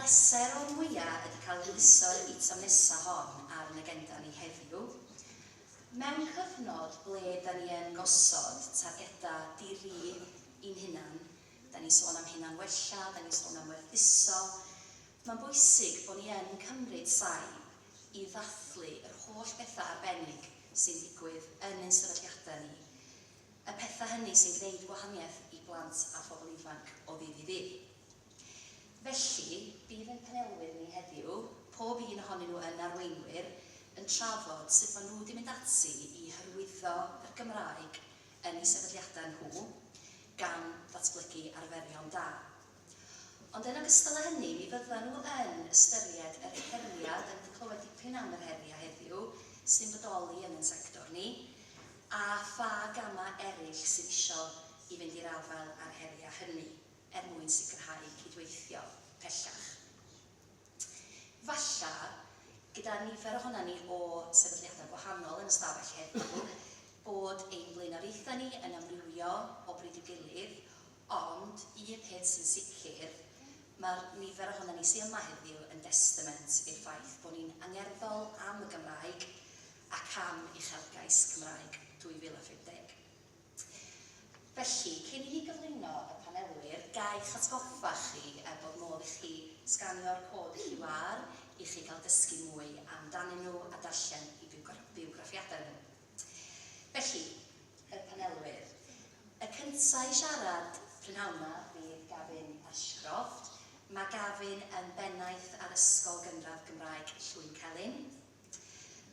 Pleser o'r mwya ydy cael hwyluso'r eitem nesa hon ar yn agenda ni heddiw. Mewn cyfnod ble da ni yn gosod targedau di-ri i'n hunan, da ni'n sôn am hunan-wella, da ni'n sôn am werthuso, mae'n bwysig bod ni yn cymryd saib i ddathlu yr holl bethau arbennig sy'n digwydd yn ein sefydliadau ni, y pethau hynny sy'n gwneud gwahaniaeth i blant a phobl ifanc o ddydd i ddydd. Felly, bydd ein panelwyr ni heddiw, pob un ohonyn nhw yn arweinwyr, yn trafod sut maen nhw wedi mynd ati i hyrwyddo yr Gymraeg yn eu sefydliadau nhw, gan ddatblygu arferion da. Ond yn ogystal â hynny, mi fyddan nhw yn ystyried yr heriau, dan ni wedi clywed dipyn am yr heriau heddiw, sy'n bodoli yn ein sector ni, a pha gamau eraill sydd isio i fynd i'r afael â'r heriau hynny. er mwyn sicrhau cydweithio pellach. Falla, gyda nifer ohonan ni o sefydliadau gwahanol yn y stafell heddiw, bod ein blaenoriaethau ni yn amrywio o bryd i'w gilydd, ond un peth sy'n sicr, mae'r nifer ohonan ni sy yma heddiw yn destament i'r ffaith bod ni'n angerddol am y Gymraeg ac am Uchelgais Cymraeg 2050. Felly, cyn i ni gyflwyno y panelwyr, ga i'ch atgoffa chi bod modd i chi sganio'r cod QR i chi gael dysgu mwy amdanyn nhw a darllen eu bywgraffiadau nhw. Felly, y panelwyr. Y cyntaf i siarad prynhawn 'ma fydd Gavin Ashcroft. Mae Gavin yn bennaeth ar Ysgol Gynradd Gymraeg Llwyncelyn.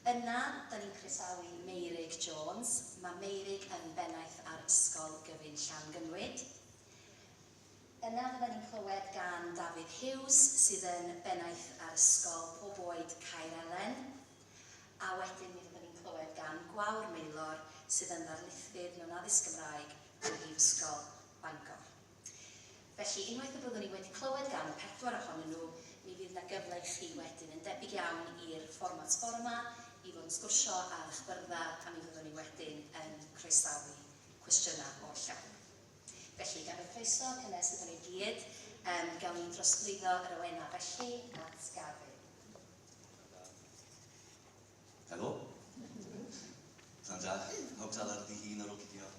Yna, da ni'n croesawu Meurig Jones. Mae Meurig yn bennaeth ar Ysgol Gyfun Llangynwyd. Yna fydda ni'n clywed gan Dafydd Hughes, sydd yn bennaeth ar Ysgol Pob Oed Caer Elen. A wedyn mi fydda ni'n clywed gan Gwawr Maelor, sydd yn ddarlithydd mewn Addysg Gymraeg ym Mhrifysgol Bangor. Felly, unwaith y byddwn ni wedi clywed gan y pedwar ohonyn nhw, mi fydd 'na gyfle i chi wedyn, yn debyg iawn i'r fformat bore 'ma, i fod yn sgwrsio ar eich byrddau, a mi fyddwn ni wedyn yn croesawu cwestiynau o'r llawr. Felly, gan roi croeso cynnes iddyn nhw i gyd, yym, gawn ni drosglwyddo yr awenau felly at Gavin. Helo. Pnawn da. Pawb dal ar ddi-hun ar ôl cinio?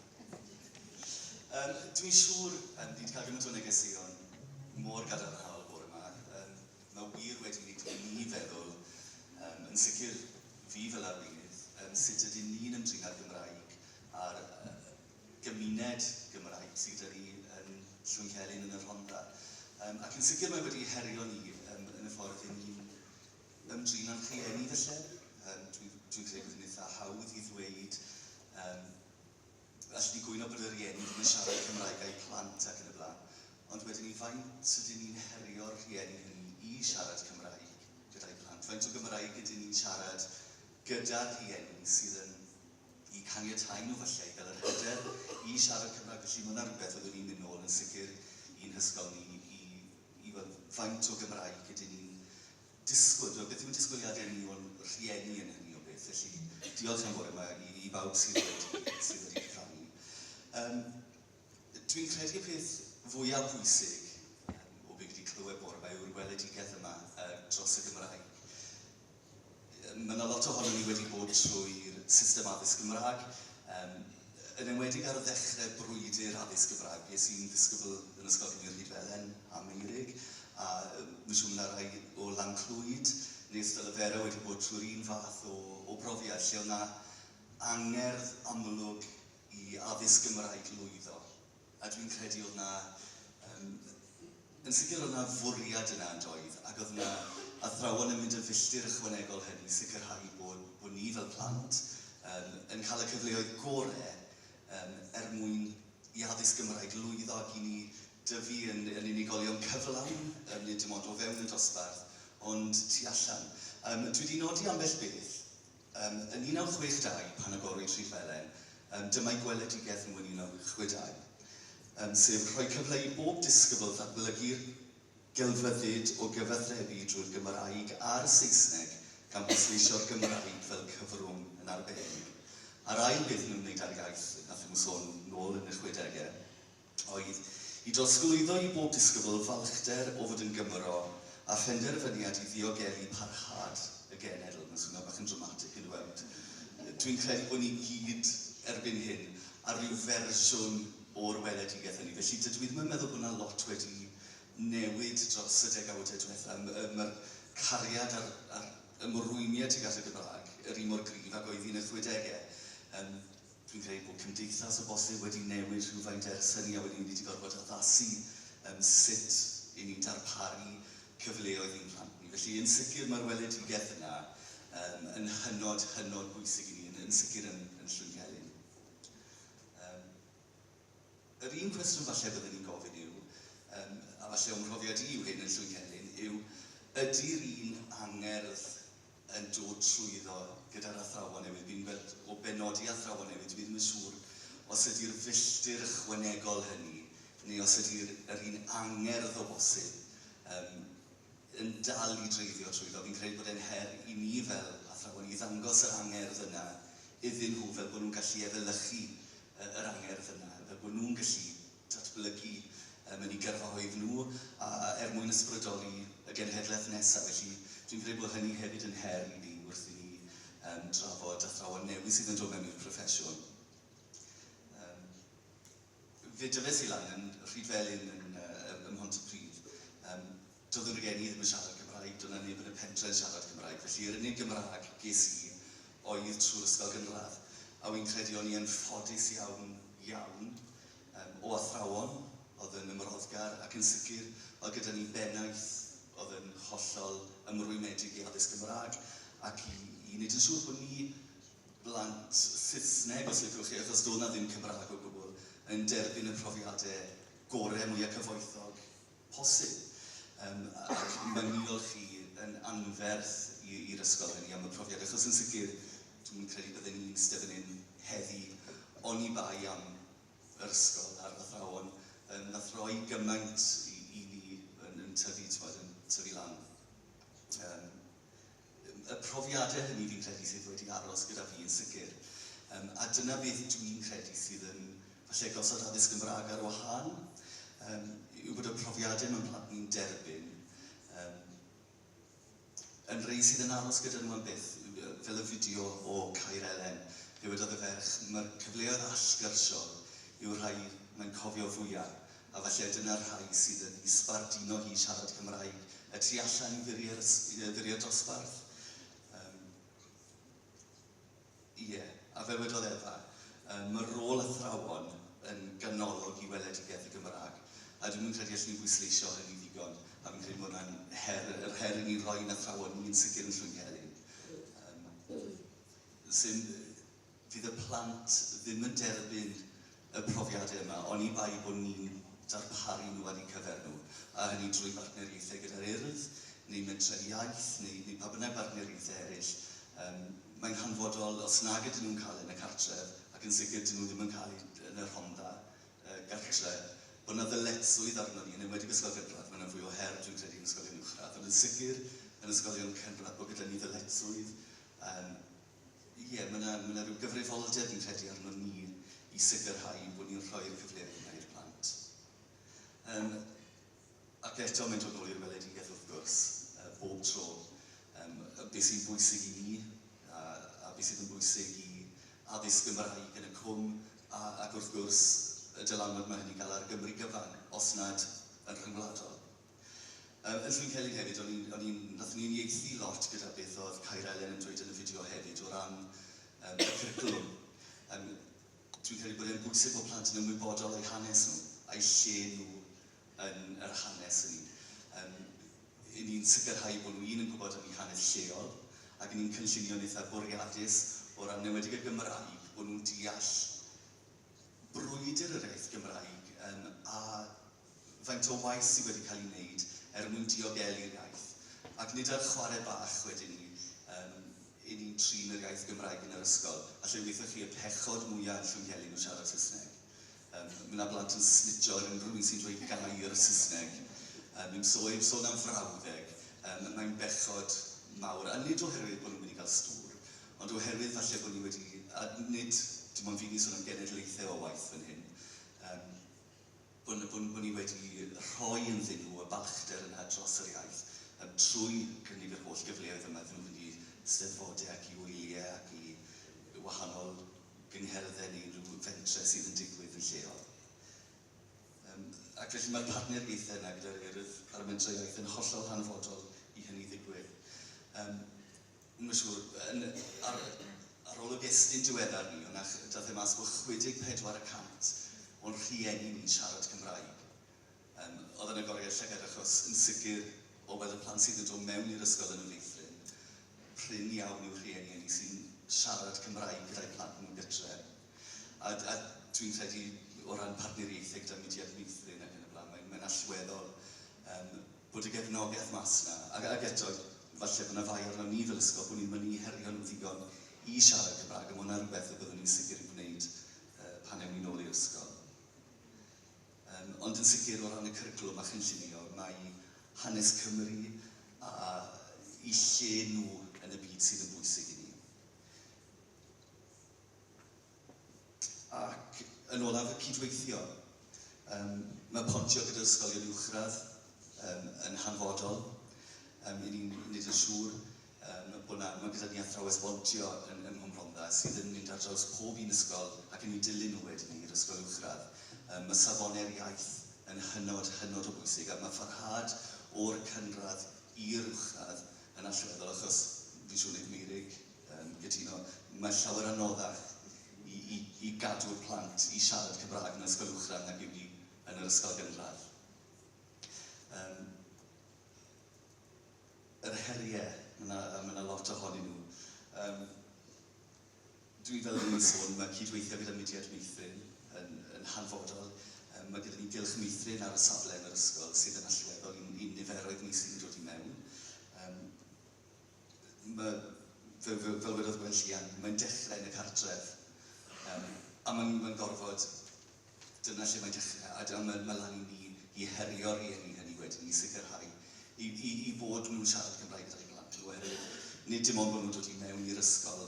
Um, dwi'n siŵr, um, ni wedi cael gymaint o negeseuon mor gadarnhaol bore yma. Um, mae wir wedi wneud i ni feddwl, um, yn sicr fi fel arweinydd, um, sut ydyn ni'n ymdrin â'r Gymraeg a'r uh, gymuned Gymraeg sydd gyda ni yn Llwyncelyn yn y Rhondda. Um, ac yn sicr mae wedi herio ni um, yn y ffordd i ni'n ymdrin â'n rhieni falle. Yym dwi dwi'n credu bod hi'n eitha hawdd i ddweud yym allwn ni gwyno bod y rhieni ddim yn siarad Cymraeg â'u plant ac yn y blaen, ond wedyn ni faint ydyn ni'n herio'r rhieni hynny i siarad Cymraeg gyda'u plant? Faint o Gymraeg ydyn ni'n siarad gyda'r rhieni sydd yn eu caniatáu nhw falle i gael yr hyder i siarad Cymraeg? Felly mae hwnna'n rhywbeth fyddwn ni'n mynd nôl yn sicr i'n hysgol ni i i weld faint o Gymraeg ydyn ni'n disgwyl, dwi'n meddwl, beth yw'n disgwyliadau ni o'n rhieni yn hynny o beth, felly diolch am bore yma i, i bawb sydd wedi, sydd wedi cyfrannu. Um, dwi'n credu y peth fwyaf pwysig um, o beth wedi clywed bore yma yw'r weledigaeth yma uh, dros y Gymraeg. Mae yna lot ohonon ni wedi bod trwy'r system addysg Gymraeg, um, yn enwedig ar ddechrau brwydr addysg Gymraeg. Bues i'n ddisgybl yn Ysgol Gyfun Rhydfelen a Meurig, a mae'n siŵr mae yna rai o Lanclwyd neu Ystalyfera wedi bod trwy'r un fath o, o brofiad, lle oedd yna angerdd amlwg i addysg Gymraeg lwyddo. A dwi'n credu oedd 'na, yym, yn sicr oedd 'na fwriad yna yn doedd, ac oedd 'na athrawon yn mynd y filltir ychwanegol hynny i sicrhau bod, bod ni fel plant yym, yn cael y cyfleoedd gore yym, er mwyn i addysg Gymraeg lwyddo ac i ni dyfu yn, yn unigolion cyflawn, yym, nid dim ond o fewn y dosbarth, ond tu allan. Yym, dwi 'di nodi ambell beth. Ym yn 1962, pan agorwyd Rhydfelen, yym dyma'i gweledigaeth nhw yn 1962, yym sef rhoi cyfle i bob disgybl ddatblygu'r gelfyddyd o gyfathrebu drwy'r Gymraeg a'r Saesneg gan bwysleisio'r Gymraeg fel cyfrwng yn arbennig. A'r ail beth yn ymwneud â'r iaith, nathon nhw sôn nôl yn y chwedegau, oedd i drosglwyddo i bob disgybl falchder o fod yn Gymro a phenderfyniad i ddiogelu parhad y genedl. Mae'n swnio bach yn dramatic yn dweud. Dwi'n credu bod ni gyd erbyn hyn ar ryw fersiwn o'r weledigaeth hynny. Felly dydw i ddim yn meddwl bod yna lot wedi newid dros y degawdau diwetha. Mae'r cariad a'r ymrwymiad tuag at y Gymraeg yr un mor gryf ag oedd hi yn y chwedegau. Dwi'n credu bod cymdeithas o bosib wedi newid rhywfaint ers hynny a wedyn ni wedi gorfod addasu sut 'y ni'n darparu cyfleoedd i'n plant ni. Felly, yn sicr mae'r weledigaeth yna yn hynod, hynod bwysig i ni, yn sicr yn Llwyncelyn. Yr un cwestiwn falle byddwn i'n gofyn yw, a falle o'm mhrofiad i yw hyn yn Llwyncelyn, yw ydy'r un angerdd yn dod trwyddo gyda'r athrawon newydd? Fi'n gweld o benodi athrawon newydd, dwi ddim yn siŵr os ydy'r filltir ychwanegol hynny neu os ydy'r yr un angerdd o bosib yn dal i dreiddio trwyddo. Fi'n credu bod e'n her i ni fel athrawon i ddangos yr angerdd yna iddyn nhw fel bod nhw'n gallu efelychu yr angerdd yna, fel bod nhw'n gallu datblygu yn eu gyrfaoedd nhw a er mwyn ysbrydoli y genhedlaeth nesaf. Felly dwi'n credu bod hynny hefyd yn her i ni wrth i ni drafod athrawon newydd sydd yn dod mewn i'r proffesiwn. Fe dyfes i lan yn Rhydfelin ym Mhontypridd. Doedd y rhieni ddim yn siarad Cymraeg, doedd 'na neb yn y pentre yn siarad Cymraeg, felly yr unig Gymraeg ges i oedd trwy'r ysgol gynradd. A wi'n credu o'n i yn ffodus iawn, iawn o athrawon oedd yn ymroddgar ac yn sicr oedd gyda ni bennaeth oedd yn hollol ymrwymedig i addysg Gymraeg ac i wneud yn siŵr bod ni blant Saesneg, os liciwch chi, achos doedd 'na ddim Cymraeg o gwbl, yn derbyn y profiadau gorau, mwyaf cyfoethog posib. Ac mae niolch i yn anferth i'r ysgol hynny am y profiad, achos yn sicr dwi'm yn credu bydden ni'n iste fan hyn heddi oni bai am yr ysgol a'r athrawon nath roi gymaint i ni yn tyfu, t'mod, yn tyfu lan. Y profiadau hynny fi'n credu sydd wedi aros gyda fi yn sicr. A dyna beth dwi'n credu sydd yn falle gosod addysg Gymraeg ar wahân, yw bod y profiadau mae'n plant ni'n derbyn yn rei sydd yn aros gyda nhw am byth, fel y fideo o Caer Elen, lle wedodd y ferch, mae'r cyfleoedd allgyrsiol yw'r rhai mae'n cofio fwyaf, a falle dyna'r rhai sydd yn ei sbarduno hi siarad Cymraeg y tu allan i furiau'r dosbarth. Ie, a fel wedodd Efa, mae rôl athrawon yn ganolog i weledigaeth y Gymraeg, a dwi'm yn credu allwn ni bwysleisio hynny ddigon, a fi'n credu bod hwnna'n her, yr her i ni'n rhoi i'n athrawon ni yn sicr yn Llwyncelyn. Sy'n, fydd y plant ddim yn derbyn y profiadau yma, oni bai bod ni'n darparu nhw ar eu cyfer nhw, a hynny drwy bartneriaethau gyda'r Urdd, neu Mentrau Iaith, neu pa bynnag bartneriaethau eraill. Mae'n hanfodol, os nag ydyn nhw'n cael e yn y cartref, ac yn sicr dyn nhw ddim yn cael e yn y Rhondda gartre, bod 'na ddyletswydd arnon ni, yn enwedig ysgol gynradd, mae 'na fwy o her dwi'n credu yn ysgolion uwchradd, ond yn sicr yn ysgolion cynradd bod gyda ni ddyletswydd. Ie, mae 'na ma' 'na ryw gyfrifoldeb fi'n credu arnon ni i sicrhau bod ni'n rhoi'r cyfleoedd yna i'r plant. Ac eto, mae'n dod nôl i'r weledigaeth wrth gwrs, bob tro. Beth sy'n bwysig i ni, a beth sydd yn bwysig i addysg Gymraeg yn y cwm, ac wrth gwrs y dylanwad mae hynny'n gael ar Gymru gyfan, os nad yn rhyngwladol. Yn Llwyncelyn hefyd, o'n i'n, o'n i'n, nathon ni uniaethu lot gyda beth oedd Caer Elen yn dweud yn y fideo hefyd o ran y cwricwlwm. Dwi'n credu bod e'n bwysig bod plant yn ymwybodol o'u hanes nhw, a'u lle nhw yn yr hanes hynny. 'Y ni'n sicrhau bod nhw un yn gwybod am eu hanes lleol, ac 'y ni'n cynllunio'n eitha bwriadus o ran, yn enwedig y Gymraeg, bod nhw'n deall brwydr yr iaith Gymraeg a faint o waith sydd wedi cael ei wneud er mwyn diogelu'r iaith, ac nid ar chwarae bach wedyn 'ny, 'y ni'n trin yr iaith Gymraeg yn yr ysgol. Alla i weud 'tho chi y pechod mwya yn Llwyncelyn yw siarad Saesneg. Ma' 'na blant yn snitcho ar unrhyw un sy'n dweud gair Saesneg. Heb sôn am frawddeg, mae'n bechod mawr, a nid oherwydd bod nhw'n mynd i gael stŵr, ond oherwydd falle bod ni wedi, a nid dim ond fi, ni'n sôn am genedlaethau o waith fan hyn, bod ni wedi rhoi ynddyn nhw y balchder yna dros yr iaith. Trwy cynnig yr holl gyfleoedd yma iddyn nhw fynd i steddfodau ac i wyliau ac i wahanol gyngherddau neu unrhyw fentrau sydd yn digwydd yn lleol. Ac felly mae'r partneriaethau yna gyda'r Urdd a'r Mentrau Iaith yn hollol hanfodol i hynny ddigwydd. Mae'n siŵr, yn, ar, arolwg Estyn diweddar ni, o'na, dath e mas bod 64% o'n rhieni ni'n siarad Cymraeg. Oedd yn agoriad llygad achos yn sicr o weld y plant sydd yn dod mewn i'r ysgol yn y feithrin, prin iawn yw'r rhieni hynny sy'n siarad Cymraeg gyda'u plant nhw'n gytre. A dwi'n credu o ran partneriaethau gyda Mudiad Meithrin ac yn y blaen, mae'n allweddol bod y gefnogaeth mas 'na. Ac eto, falle bod 'na fai arnon ni fel ysgol bod ni'n mynnu herio nhw ddigon i siarad Cymraeg, a mae hwnna'n rhywbeth y byddwn ni'n sicr yn gwneud pan ewn ni nôl i'r ysgol. Ond yn sicr o ran y cwricwlwm a chynllunio, mae hanes Cymru a i lle nhw yn y byd sydd yn bwysig i ni. Ac yn olaf, y cydweithio. Mae pontio gyda'r ysgolion uwchradd yn hanfodol. I ni'n wneud yn siŵr bod na, mae gyda ni athrawes bontio yn Nghwm Rhondda sydd yn mynd ar draws pob un ysgol ac yn eu dilyn nhw wedyn i'r ysgol uwchradd. Mae safonau'r iaith yn hynod, hynod o bwysig, a mae pharhad o'r cynradd i'r uwchradd yn allweddol achos fi'n siŵr wneith Meurig gytuno, mae llawer anoddach i gadw'r plant i siarad Cymraeg yn yr ysgol uwchradd nag yw hi yn yr ysgol gynradd. Yr heriau, mae 'na lot ohonyn nhw. Dwi fel o'n i'n sôn, mae cydweithio gyda Mudiad Meithrin yn hanfodol. Mae gyda ni gylch meithrin ar y safle yn yr ysgol sydd yn allweddol i'n niferoedd ni sydd yn dod i mewn. Mae, fel wedodd Gwenllian, mae'n dechrau yn y cartref. A mae'n gorfod, dyna lle mae'n dechrau, a mae lan i ni i herio rhieni hynny wedyn i sicrhau i bod nhw'n siarad Cymraeg gyda'i plant nhw, oherwydd nid dim ond bod nhw'n dod i mewn i'r ysgol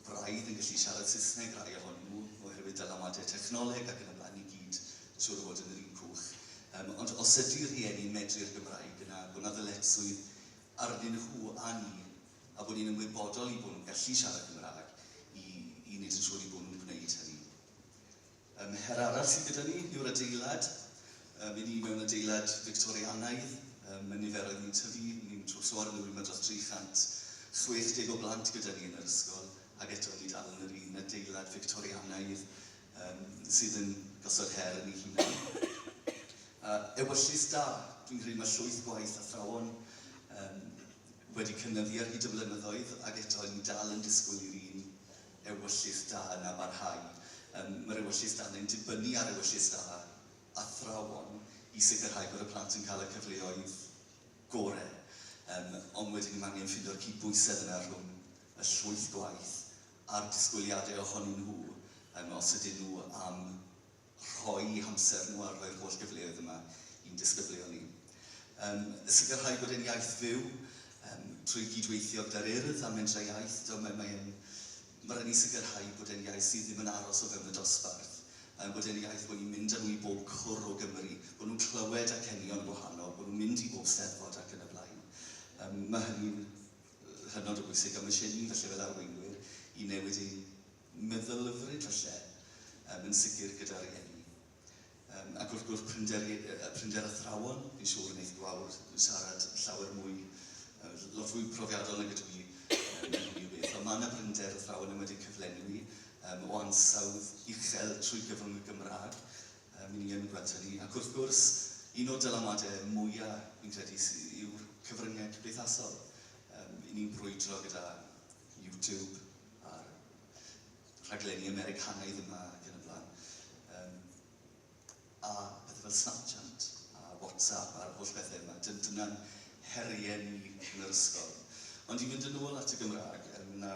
braidd yn gallu siarad Saesneg rai ohonyn nhw, oherwydd dylanwadau technoleg ac yn y blaen i gyd, siŵr o fod yn yr un cwch. Ond os ydy rhieni'n medru'r Gymraeg yna, bod 'na ddyletswydd arnyn nhw a ni, a bod ni'n ymwybodol eu bod nhw'n gallu siarad Cymraeg, i wneud yn siŵr eu bod nhw'n gwneud hynny. Her arall sydd gyda ni yw'r adeilad. 'Y ni mewn adeilad Fictorianaidd, mae niferoedd ni'n tyfu, ni'n trwsio ar y mae dros 360 o blant gyda ni yn yr ysgol, ac eto ni dal yn yr un adeilad Fictorianaidd sydd yn gosod her yn ei hunan. Ewyllys da, dwi'n credu mae llwyth gwaith athrawon wedi cynyddu ar hyd y blynyddoedd, ac eto ni dal yn disgwyl i'r un ewyllys da yna barhau. Mae'r ewyllys da yna'n dibynnu ar ewyllys da athrawon i sicrhau bod y plant yn cael y cyfleoedd gore. Ond wedyn mae angen ffeindio'r cydbwysedd yna rhwng y llwyth gwaith a'r disgwyliadau ohonyn nhw, os ydyn nhw am rhoi eu hamser nhw a rhoi'r holl gyfleoedd yma i'n disgyblion ni. Sicrhau bod e'n iaith fyw trwy gydweithio gyda'r Urdd a Mentrau Iaith. Do, mae rhaid ni sicrhau bod e'n iaith sydd ddim yn aros o fewn y dosbarth. Bod e'n iaith bod ni'n mynd â nhw i bob cwr o Gymru, bod nhw'n clywed acenion gwahanol, bod nhw'n mynd i bob steddfod ac yn y blaen. Mae hynny'n hynod o bwysig a mae eisiau ni falle fel arweinwyr i newid ein meddylfryd falle, yn sicr gyda rhieni. Ac wrth gwrs prinder athrawon, fi'n siŵr wneith Gwawr siarad llawer mwy, lot fwy profiadol nag ydw i yn hynny o beth, ond mae yna brinder athrawon yn wedi cyflenwi o ansawdd uchel trwy gyfrwng y Gymraeg. I ni yn gweld hynny. Ac wrth gwrs, un o'r dylanwadau mwyaf, fi'n credu, yw'r cyfryngau cymdeithasol. I ni'n brwydro gyda YouTube a'r rhaglenni Americanaidd yma ac yn y blaen. A pethau fel Snapchat a WhatsApp a'r holl bethau yma. Dyna'n heriau ni yn yr ysgol. Ond i fynd yn ôl at y Gymraeg, yna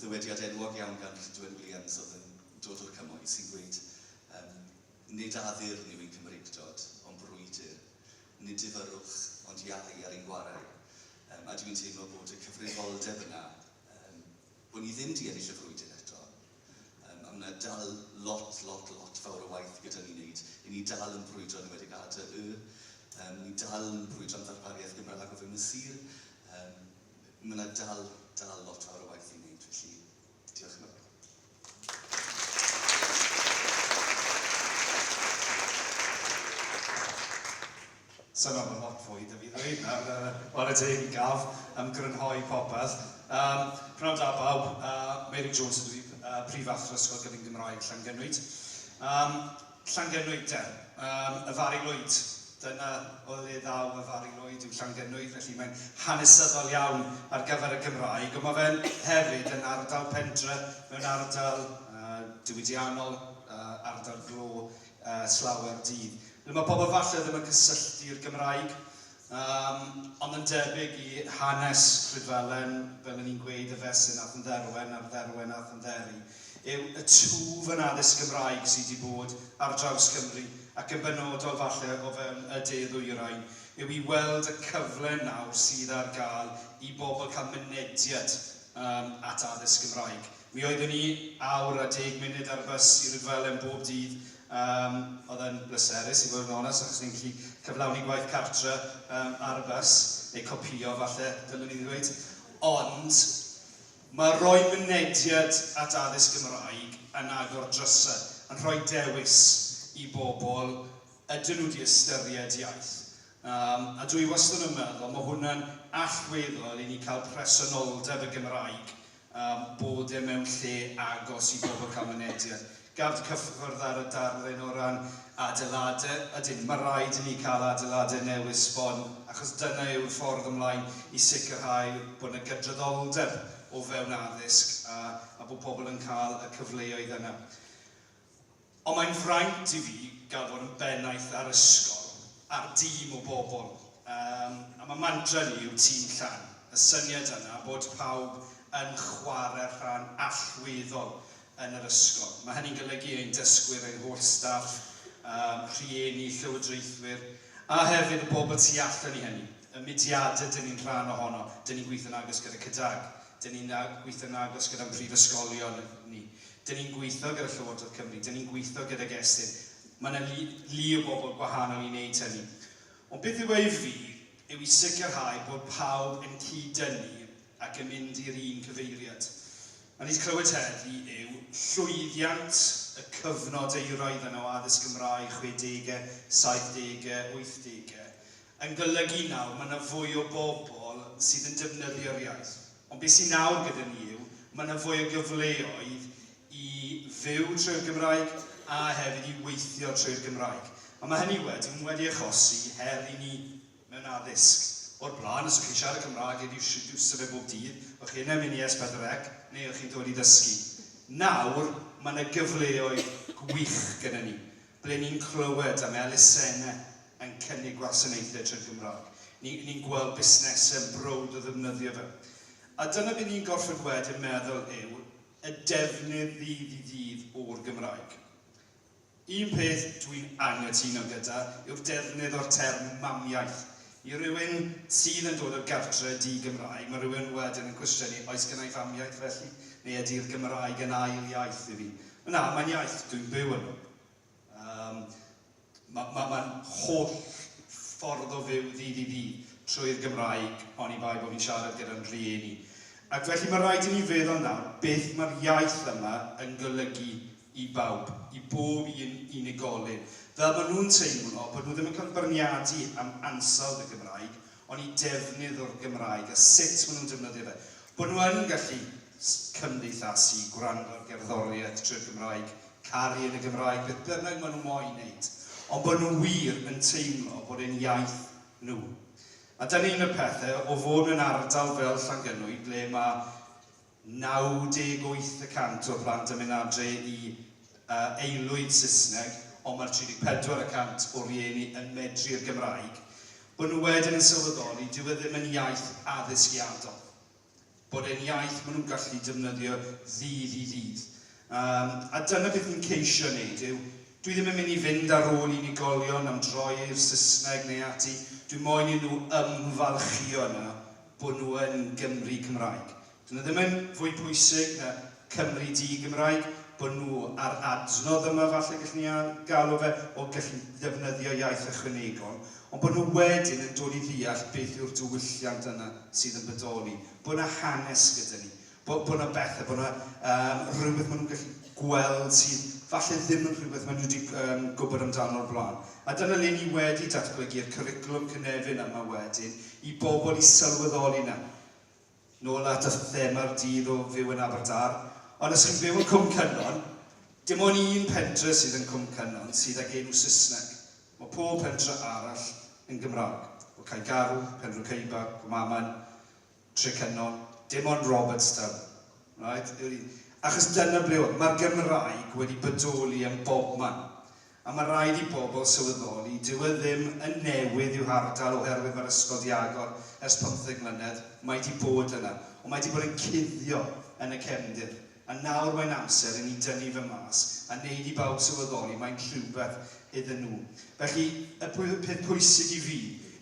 ddywediad enwog iawn gan Rhydwen Williams oedd yn dod o'r cymoedd sy'n gweud nid addurn yw ein Cymreictod, ond brwydr. Nid difyrrwch, ond iau ar ein gwarau. A dwi'n teimlo bod y cyfrifoldeb yna, bod ni ddim 'di ennill y frwydr eto. A ma' 'na dal lot, lot, lot fawr o waith gyda ni wneud. 'Y ni dal yn brwydro yn enwedig ADY. Um, ni dal yn brwydro am ddarpariaeth Gymraeg o fewn y sir. Um, mae yna dal, dal lot fawr o waith i wneud, felly diolch yn fawr. Sa'n meddwl bod lot fwy 'da fi ddweud nawr, yy, whare teg i Gav am grynhoi popeth. Um, pnawn da bawb, Meurig Jones ydw i, Prif Athro Ysgol Gyfun Gymraeg Llangynwyd. Um, Llangynwyd de, um, y Fari Lwyd, dyna o le ddaw y Fari Lwyd yw Llangynwyd, felly mae'n hanesyddol iawn ar gyfer y Gymraeg, ond mae fe'n hefyd yn ardal pentre, mewn ardal diwydiannol, ardal glo slawer dydd. Le mae pobl falle ddim yn cysylltu'r Gymraeg, yym, ond yn debyg i hanes Rhydfelen, fel 'y ni'n gweud, y fesyn ath yn dderwen a'r dderwen ath yn dderi, yw y twf yn addysg Gymraeg sydd 'di bod ar draws Cymru, ac yn benodol falle o fewn y De Ddwyrain, yw i weld y cyfle nawr sydd ar gael i bobl cael mynediad yym at addysg Gymraeg. Mi oeddwn i awr a deg munud ar y bws i Rhydfelen bob dydd. Yym, oedd e'n bleserus i fod yn onest, achos o'n i'n gallu cyflawni gwaith cartre yym ar y bws, neu copïo falle, dylwn i ddweud. Ond mae rhoi mynediad at addysg Gymraeg yn agor drysau, yn rhoi dewis i bobl ydyn nhw 'di ystyried iaith. Yym, a dwi wastad yn meddwl, mae hwnna'n allweddol i ni cael presenoldeb y Gymraeg Am bod e mewn lle agos i bobl cael mynediad. Gaf di cyffwrdd ar y darlun o ran adeiladau? Ydyn, mae rhaid i ni cael adeiladau newydd sbon, achos dyna yw'r ffordd ymlaen i sicrhau bod 'na gydraddoldeb o fewn addysg a, a bod pobl yn cael y cyfleoedd yna. Ond mae'n fraint i fi gael bod yn bennaeth ar ysgol, ar dîm o bobl. Yym, a mae mantra ni yw tîm llan. Y syniad yna bod pawb yn chwarae rhan allweddol yn yr ysgol. Mae hynny'n golygu ein dysgwyr, ein holl staff, yym, rhieni, llywodraethwyr, a hefyd y bobl tu allan i hynny, y mudiadau dyn ni'n rhan ohono. Dyn ni'n gweithio'n agos gyda CYDAG, dyn ni'n gweithio'n agos gyda'n prifysgolion ni. Dyn ni'n gweithio gyda Llywodraeth Cymru, dyn ni'n gweithio gydag Estyn. Mae yna lu, lu o bobl gwahanol i wneud hynny. Ond beth yw e i fi yw i sicrhau bod pawb yn cyd-dynnu ac yn mynd i'r un cyfeiriad. A ni 'di clywed heddi yw llwyddiant y cyfnod euraidd yna o addysg Gymraeg, chwedegau, saithdegau, wythdegau, yn golygu nawr mae yna fwy o bobl sydd yn defnyddio'r iaith. Ond beth sy'n nawr gyda ni yw, mae yna fwy o gyfleoedd i fyw trwy'r Gymraeg a hefyd i weithio trwy'r Gymraeg. A mae hynny wedyn wedi achosi her i ni mewn addysg. O'r blaen, os o'ch chi'n siarad Cymraeg heb iwso fe bob dydd, o'ch chi yna mynd i S4C neu o'ch chi'n dod i ddysgu. Nawr, mae yna gyfleoedd gwych gyda ni, ble ni'n clywed am elusennau yn cynnig gwasanaethau trwy'r Gymraeg. Ni, ni'n gweld busnesau yn browd o ddefnyddio fe. A dyna be ni'n gorfod wedyn meddwl yw y defnydd ddydd i ddydd o'r Gymraeg. Un peth dwi'n anghytuno gyda yw'r defnydd o'r term mamiaith. I rywun sydd yn dod o gartre di-Gymraeg, mae rhywun wedyn yn cwestiynu, oes gynna i famiaith felly? Neu ydy'r Gymraeg yn ail iaith i fi? Na, mae'n iaith dwi'n byw yno. Yym, ma' ma' ma'n holl ffordd o fyw ddydd i ddydd trwy'r Gymraeg, oni bai bod fi'n siarad gyda'n rhieni. Ac felly mae rhaid i ni feddwl nawr beth mae'r iaith yma yn golygu i bawb, i bob un unigolyn. Fel maen nhw'n teimlo bod nhw ddim yn cael beirniadu am ansawdd y Gymraeg, ond i defnydd o'r Gymraeg a sut maen nhw'n defnyddio fe. Bod nhw yn gallu cymdeithasu, gwrando ar gerddoriaeth trwy'r Gymraeg, caru yn y Gymraeg, beth bynnag maen nhw moyn wneud, ond bod nhw wir yn teimlo bod e'n iaith nhw. A dyna un o'r pethau, o fod mewn ardal fel Llangynwy, ble mae 98 y cant o'r plant yn mynd adre i aelwyd Saesneg, ond mae'r 34 y cant o rieni yn medru'r Gymraeg, bod nhw wedyn yn sylweddoli dyw e ddim yn iaith addysgiadol. Bod e'n iaith maen nhw'n gallu defnyddio ddydd i ddydd. Yym, a dyna beth ni'n ceisio wneud yw, dwi ddim yn mynd i fynd ar ôl unigolion am droi i'r Saesneg neu ati, dwi moyn i nhw ymfalchïo yna bod nhw yn Gymry Cymraeg. Dyn nhw ddim yn fwy pwysig na Cymru di-Gymraeg, bod nhw ar adnodd yma falle gallwn ni galw fe, o gallu ddefnyddio iaith ychwanegol, ond bod nhw wedyn yn dod i ddeall beth yw'r diwylliant yna sydd yn bodoli, bod 'na hanes gyda ni, bod, bod 'na bethau, bod 'na um, rhywbeth maen nhw'n gallu gweld sydd falle ddim yn rhywbeth maen nhw wedi um, gwybod amdano o'r blaen. A dyna le ni wedi datblygu'r cwricwlwm cynefin yma wedyn i bobl i sylweddoli 'na. Nôl at y thema'r dydd o fyw yn Aberdâr. Ond os chi'n byw yn Cwm Cynon, dim ond un pentre sydd yn Cwm Cynon sydd ag enw Saesneg. Mae pob pentre arall yn Gymraeg. O Caegarw, Penrhiwceiber, Cwmaman, Trecynon, dim ond Robertstown. Right? Yw'r un. Achos dyna ble oedd. Mae'r Gymraeg wedi bodoli yn bobman. A mae rhaid i bobl sylweddoli, dyw e ddim yn newydd i'w hardal oherwydd mae'r ysgol 'di agor ers pymtheg mlynedd, mae 'di bod yna, ond mae 'di bod yn cuddio yn y cefndir. A nawr mae'n amser i ni dynnu fe mas a neud i bawb sylweddoli mae'n rhywbeth iddyn nhw. Felly, y peth pwysig i fi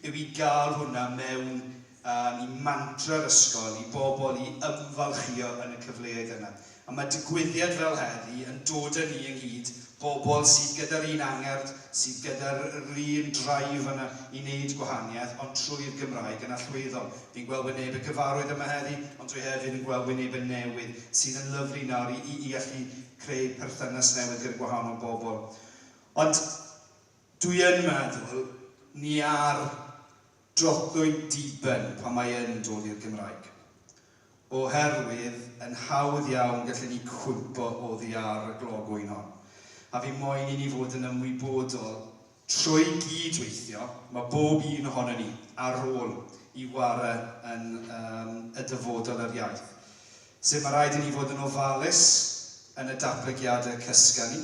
yw i gael hwnna mewn um, i mantra'r ysgol, i bobl i ymfalchïo yn y cyfleoedd yna. A mae digwyddiad fel heddi yn dod â ni ynghyd, bobl sydd gyda'r un angerdd, sydd gyda'r un drive yna i wneud gwahaniaeth, ond trwy'r Gymraeg yn allweddol. Fi'n gweld wynebau cyfarwydd yma heddi, ond dwi hefyd yn gweld wynebau newydd, sydd yn lyfli nawr i, i, i allu creu perthynas newydd gyda gwahanol bobl. Ond dwi yn meddwl, ni ar drothwy diben pan mae yn dod i'r Gymraeg. Oherwydd, yn hawdd iawn gallen ni cwympo oddi ar y glogwyn hon. A fi moyn i ni fod yn ymwybodol trwy gyd-weithio, mae bob un ohonon ni ar rôl i ware yn um, y dyfodol yr iaith. Sef mae rhaid i ni fod yn ofalus yn y datblygiadau cysga ni,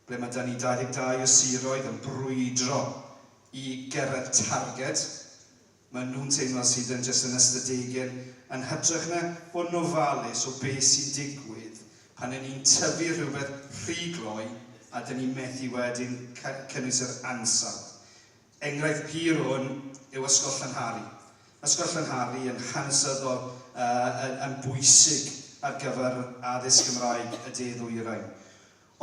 ble mae 'da ni 22 o siroedd yn brwydro i gyrraedd targed maen nhw'n teimlo sydd yn jyst yn ystadegyn, yn hytrach na bod yn ofalus o beth sy'n digwydd pan 'y ni'n tyfu rhywbeth rhy gloi a 'dyn ni'n methu wedyn cynnwys yr ansawdd. Enghraifft pur o hwn yw Ysgol Llanhari. Ysgol Llanhari yn hanesyddol yn, yn bwysig ar gyfer addysg Gymraeg y De Ddwyrain.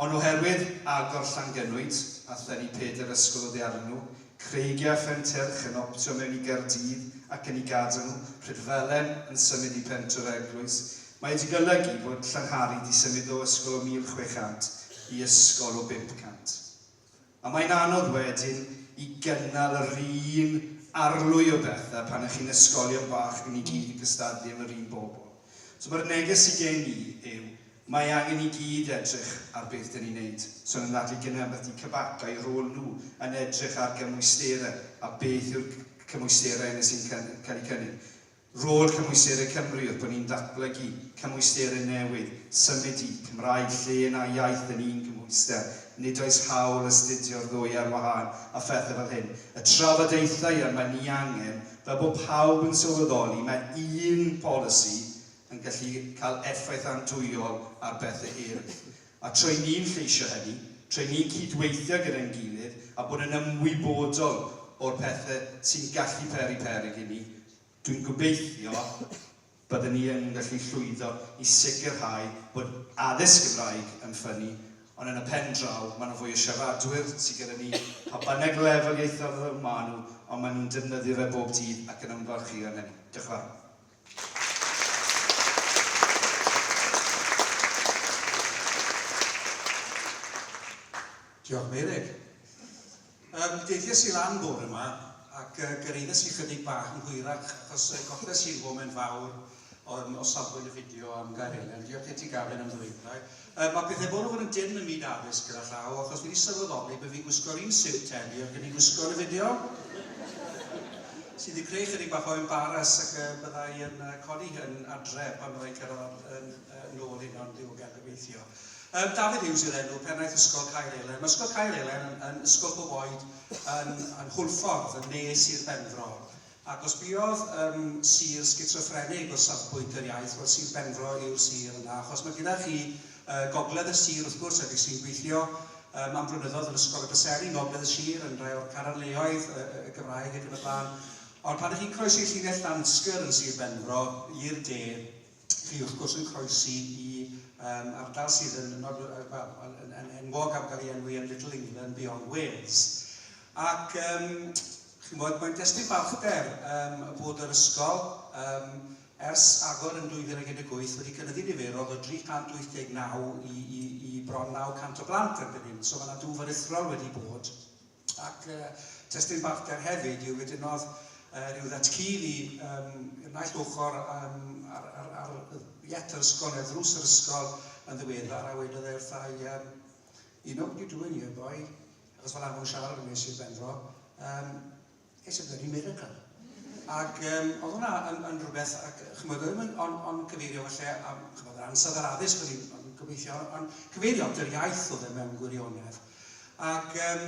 Ond oherwydd agor Llangynwyd a thynnu pedair ysgol oddi arnyn nhw, Creigiau a Phentyrch yn optio mewn i Gaerdydd ac yn eu gadael nhw, Rhydfelen yn symud i Pentre'r Eglwys, mae wedi golygu bod Llanhari 'di symud o ysgol o 1,600 i ysgol o 500. A mae'n anodd wedyn i gynnal yr un arlwy o bethau pan y'ch chi'n ysgolion bach ac ni gyd yn cystadlu am yr un bobl. So mae'r neges sy gen i yw, mae angen i gyd edrych ar beth dyn ni'n neud. Sôn am Natalie gynne ambell i Cybac a'u rôl nhw yn edrych ar gymwysterau a beth yw'r cymwysterau yna sy'n cael eu cynnig. Rôl Cymwysterau Cymru oedd bod ni'n datblygu cymwysterau newydd, symud i Cymraeg, llên a iaith yn un cymhwyster, nid oes hawl astudio'r ddwy ar wahân a phethau fel hyn. Y trafodaethau yma ni angen, fel bod pawb yn sylweddoli mae un polisi yn gallu cael effaith andwyol ar bethau eraill. A trwy ni'n lleisio hynny, trwy ni'n cydweithio gyda'n gilydd a bod yn ymwybodol o'r pethau sy'n gallu peri peryg i ni, Dwi'n gobeithio byddwn ni yn gallu llwyddo i sicrhau bod addysg Gymraeg yn ffynnu, ond yn y pen draw, mae 'na fwy o siaradwyr sydd gyda ni, pa bynnag lefel ieithyddol maen nhw, ond maen nhw'n defnyddio fe bob dydd ac yn ymfalchïo yn hynny. Diolch yn fawr. Diolch Meurig. Deithiais i lan bore 'ma ac gyrhaeddes i chydig bach yn hwyrach achos golles i'r foment fawr o safbwynt y fideo am Gaer Elen. Diolch i ti Gavin am ddweud hwnna. Mae pethau bron o fod yn dynn ym myd addysg gyda llaw achos fi wedi sylweddoli bod fi'n gwisgo'r un siwt heddi oedd gen i'n gwisgo yn y fideo sydd wedi creu chydig bach o embaras ac bydda i yn codi yn adre pan bydda i'n cyrraedd yn nôl heno yn ddiogel gobeithio. Dafydd Hughes yw'r enw, pennaeth Ysgol Caer Elen. Mae Ysgol Caer Elen yn, yn ysgol bob oed yn, yn Hwlffordd, yn ne Sir Benfro. Ac os buodd um, sir sgitsoffrenig o safbwynt yr iaith, wel Sir Benfro yw'r sir yna, achos mae gyda chi gogledd y sir wrth gwrs, a fi sy'n gweithio am flynyddoedd yn Ysgol y Preseli, ngogledd y sir, yn rhai o'r cadarnleoedd y Gymraeg ac yn y blaen. Ond pan ych chi'n croesi llinell Landsger yn Sir Benfro i'r de, chi wrth gwrs yn croesi i Um, ardal sydd yn, yn, well, yn, yn enwog am gael ei enwi yn Little England Beyond Wales. Ac um, chimod, mae'n destun balchder um, bod yr ysgol um, ers agor yn 2018 wedi cynyddu niferoedd o 389 i, i, i bron 900 o blant erbyn hyn. So mae yna dwf aruthrol wedi bod. Ac uh, testun balchder hefyd yw wedyn oedd rhyw ddatcu fi um, i'r naill ochr um, ar, ar, ar iet yr ysgol neu ddrws yr ysgol yn ddiweddar a wedodd e wrtha i, um, you know what you're doing here, boy, achos fel amwn siarad yn Sir Benfro, um, it's a bloody miracle. Ac um, oedd hwnna yn, yn rhywbeth, ac chymod, oedd ddim yn on, on cyfeirio falle am chymod, yr ansawdd yr addysg o'n i'n gobeithio, ond cyfeirio at yr iaith oedd e mewn gwirionedd. Ac um,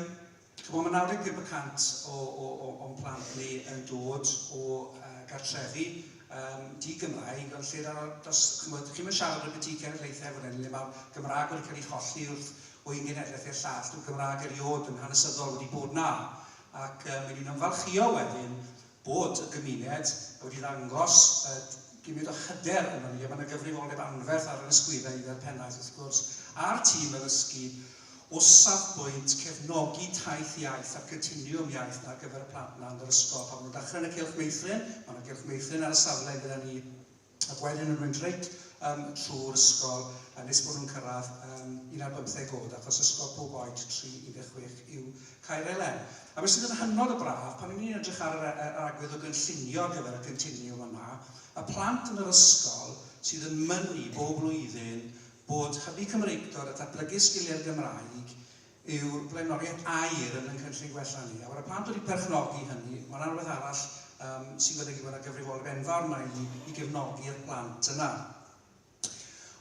chymod, mae 95% o, o, o, o'n plant ni yn dod o uh, gartrefi um, di-Gymraeg, ond lle da, dos, chymod, chi'n mynd siarad o beth cenedlaethau fan hyn, lle mae'r Gymraeg wedi cael ei cholli wrth o un genedlaeth i'r llall, dyw'r Gymraeg erioed yn hanesyddol wedi bod na. Ac um, ni'n ymfalchio wedyn bod y gymuned wedi ddangos uh, gymaint o hyder yno ni, a mae yna gyfrifoldeb anferth ar yr ysgwyddau i fel pennaeth wrth gwrs, a'r tîm addysgu o safbwynt cefnogi taith iaith a'r continiwm iaith 'na ar gyfer y plant 'na yn yr ysgol. Pan maen nhw'n dechrau yn y cylch meithrin, mae yna gylch meithrin ar y safle gyda ni, ac wedyn yn mynd reit um, trwy'r ysgol uh, nes bod nhw'n cyrraedd um, 15 oed, achos ysgol pob oed 3-16 yw Caer Elen. A beth sydd yn hynod o braf, pan ni'n edrych ar yr, yr agwedd o gynllunio ar gyfer y continiwm yma, y plant yn yr ysgol sydd yn mynnu bob blwyddyn bod hybu Cymreictod a datblygu sgiliau'r Gymraeg yw'r blaenoriaeth aur yn ein cynllun gwella ni. A bod y plant wedi perchnogi hynny, mae yna rhywbeth arall um, sy'n golygu bod yna gyfrifoldeb enfawr yna i ni i gefnogi'r plant yna.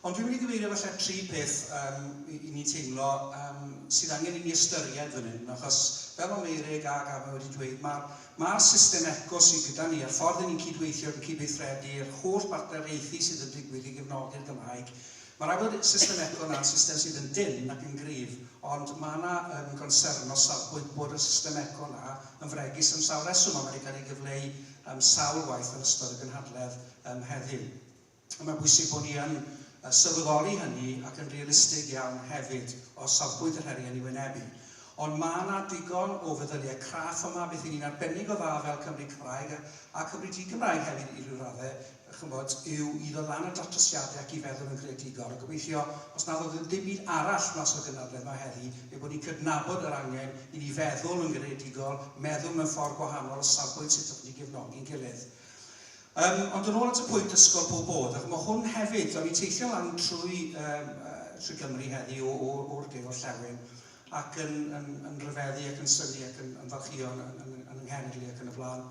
Ond dwi'n mynd i gyfeirio falle tri peth um, i, i ni teimlo um, sydd angen i ni ystyried fan hyn, achos fel mae Meirig a Gavin wedi dweud, mae'r mae system eco sydd gyda ni, a'r ffordd i ni'n cydweithio ac yn cydweithredu, yr holl bartneriaethu sydd yn digwydd i gefnogi'r Gymraeg, Mae rhaid bod system eco 'na'n system sydd yn dynn ac yn gryf, ond mae 'na um, gonsern o safbwynt bod y system eco 'na yn fregus am sawl reswm, a mae wedi cael ei gyfleu um, sawl gwaith yn ystod y gynhadledd um, heddiw. A mae'n bwysig bod ni yn uh, sylweddoli hynny ac yn realistig iawn hefyd o safbwynt yr heriau ni wynebu. Ond mae 'na digon o feddyliau craff yma, beth 'y ni'n arbennig o dda fel Cymry Cymraeg a Cymry di-Gymraeg hefyd i ryw raddau, ch'mod, yw i ddod lan â datrysiadau ac i feddwl yn greadigol. A gobeithio, os na ddod dim byd arall mas o'r gynadledd 'ma heddi, yw bod ni'n cydnabod yr angen i ni feddwl yn greadigol, meddwl mewn ffordd gwahanol o safbwynt sut allwn ni gefnogi'n gilydd. Um, ond yn ôl at y pwynt ysgol pob oed, ac mae hwn hefyd, o'n i'n teithio lan trwy, um, trwy Gymru heddi o, o, o'r de orllewin, ac yn, yn, yn rhyfeddu ac yn synnu ac yn, yn falchio yn, yn, yn, yn nghenedl i ac yn y blaen.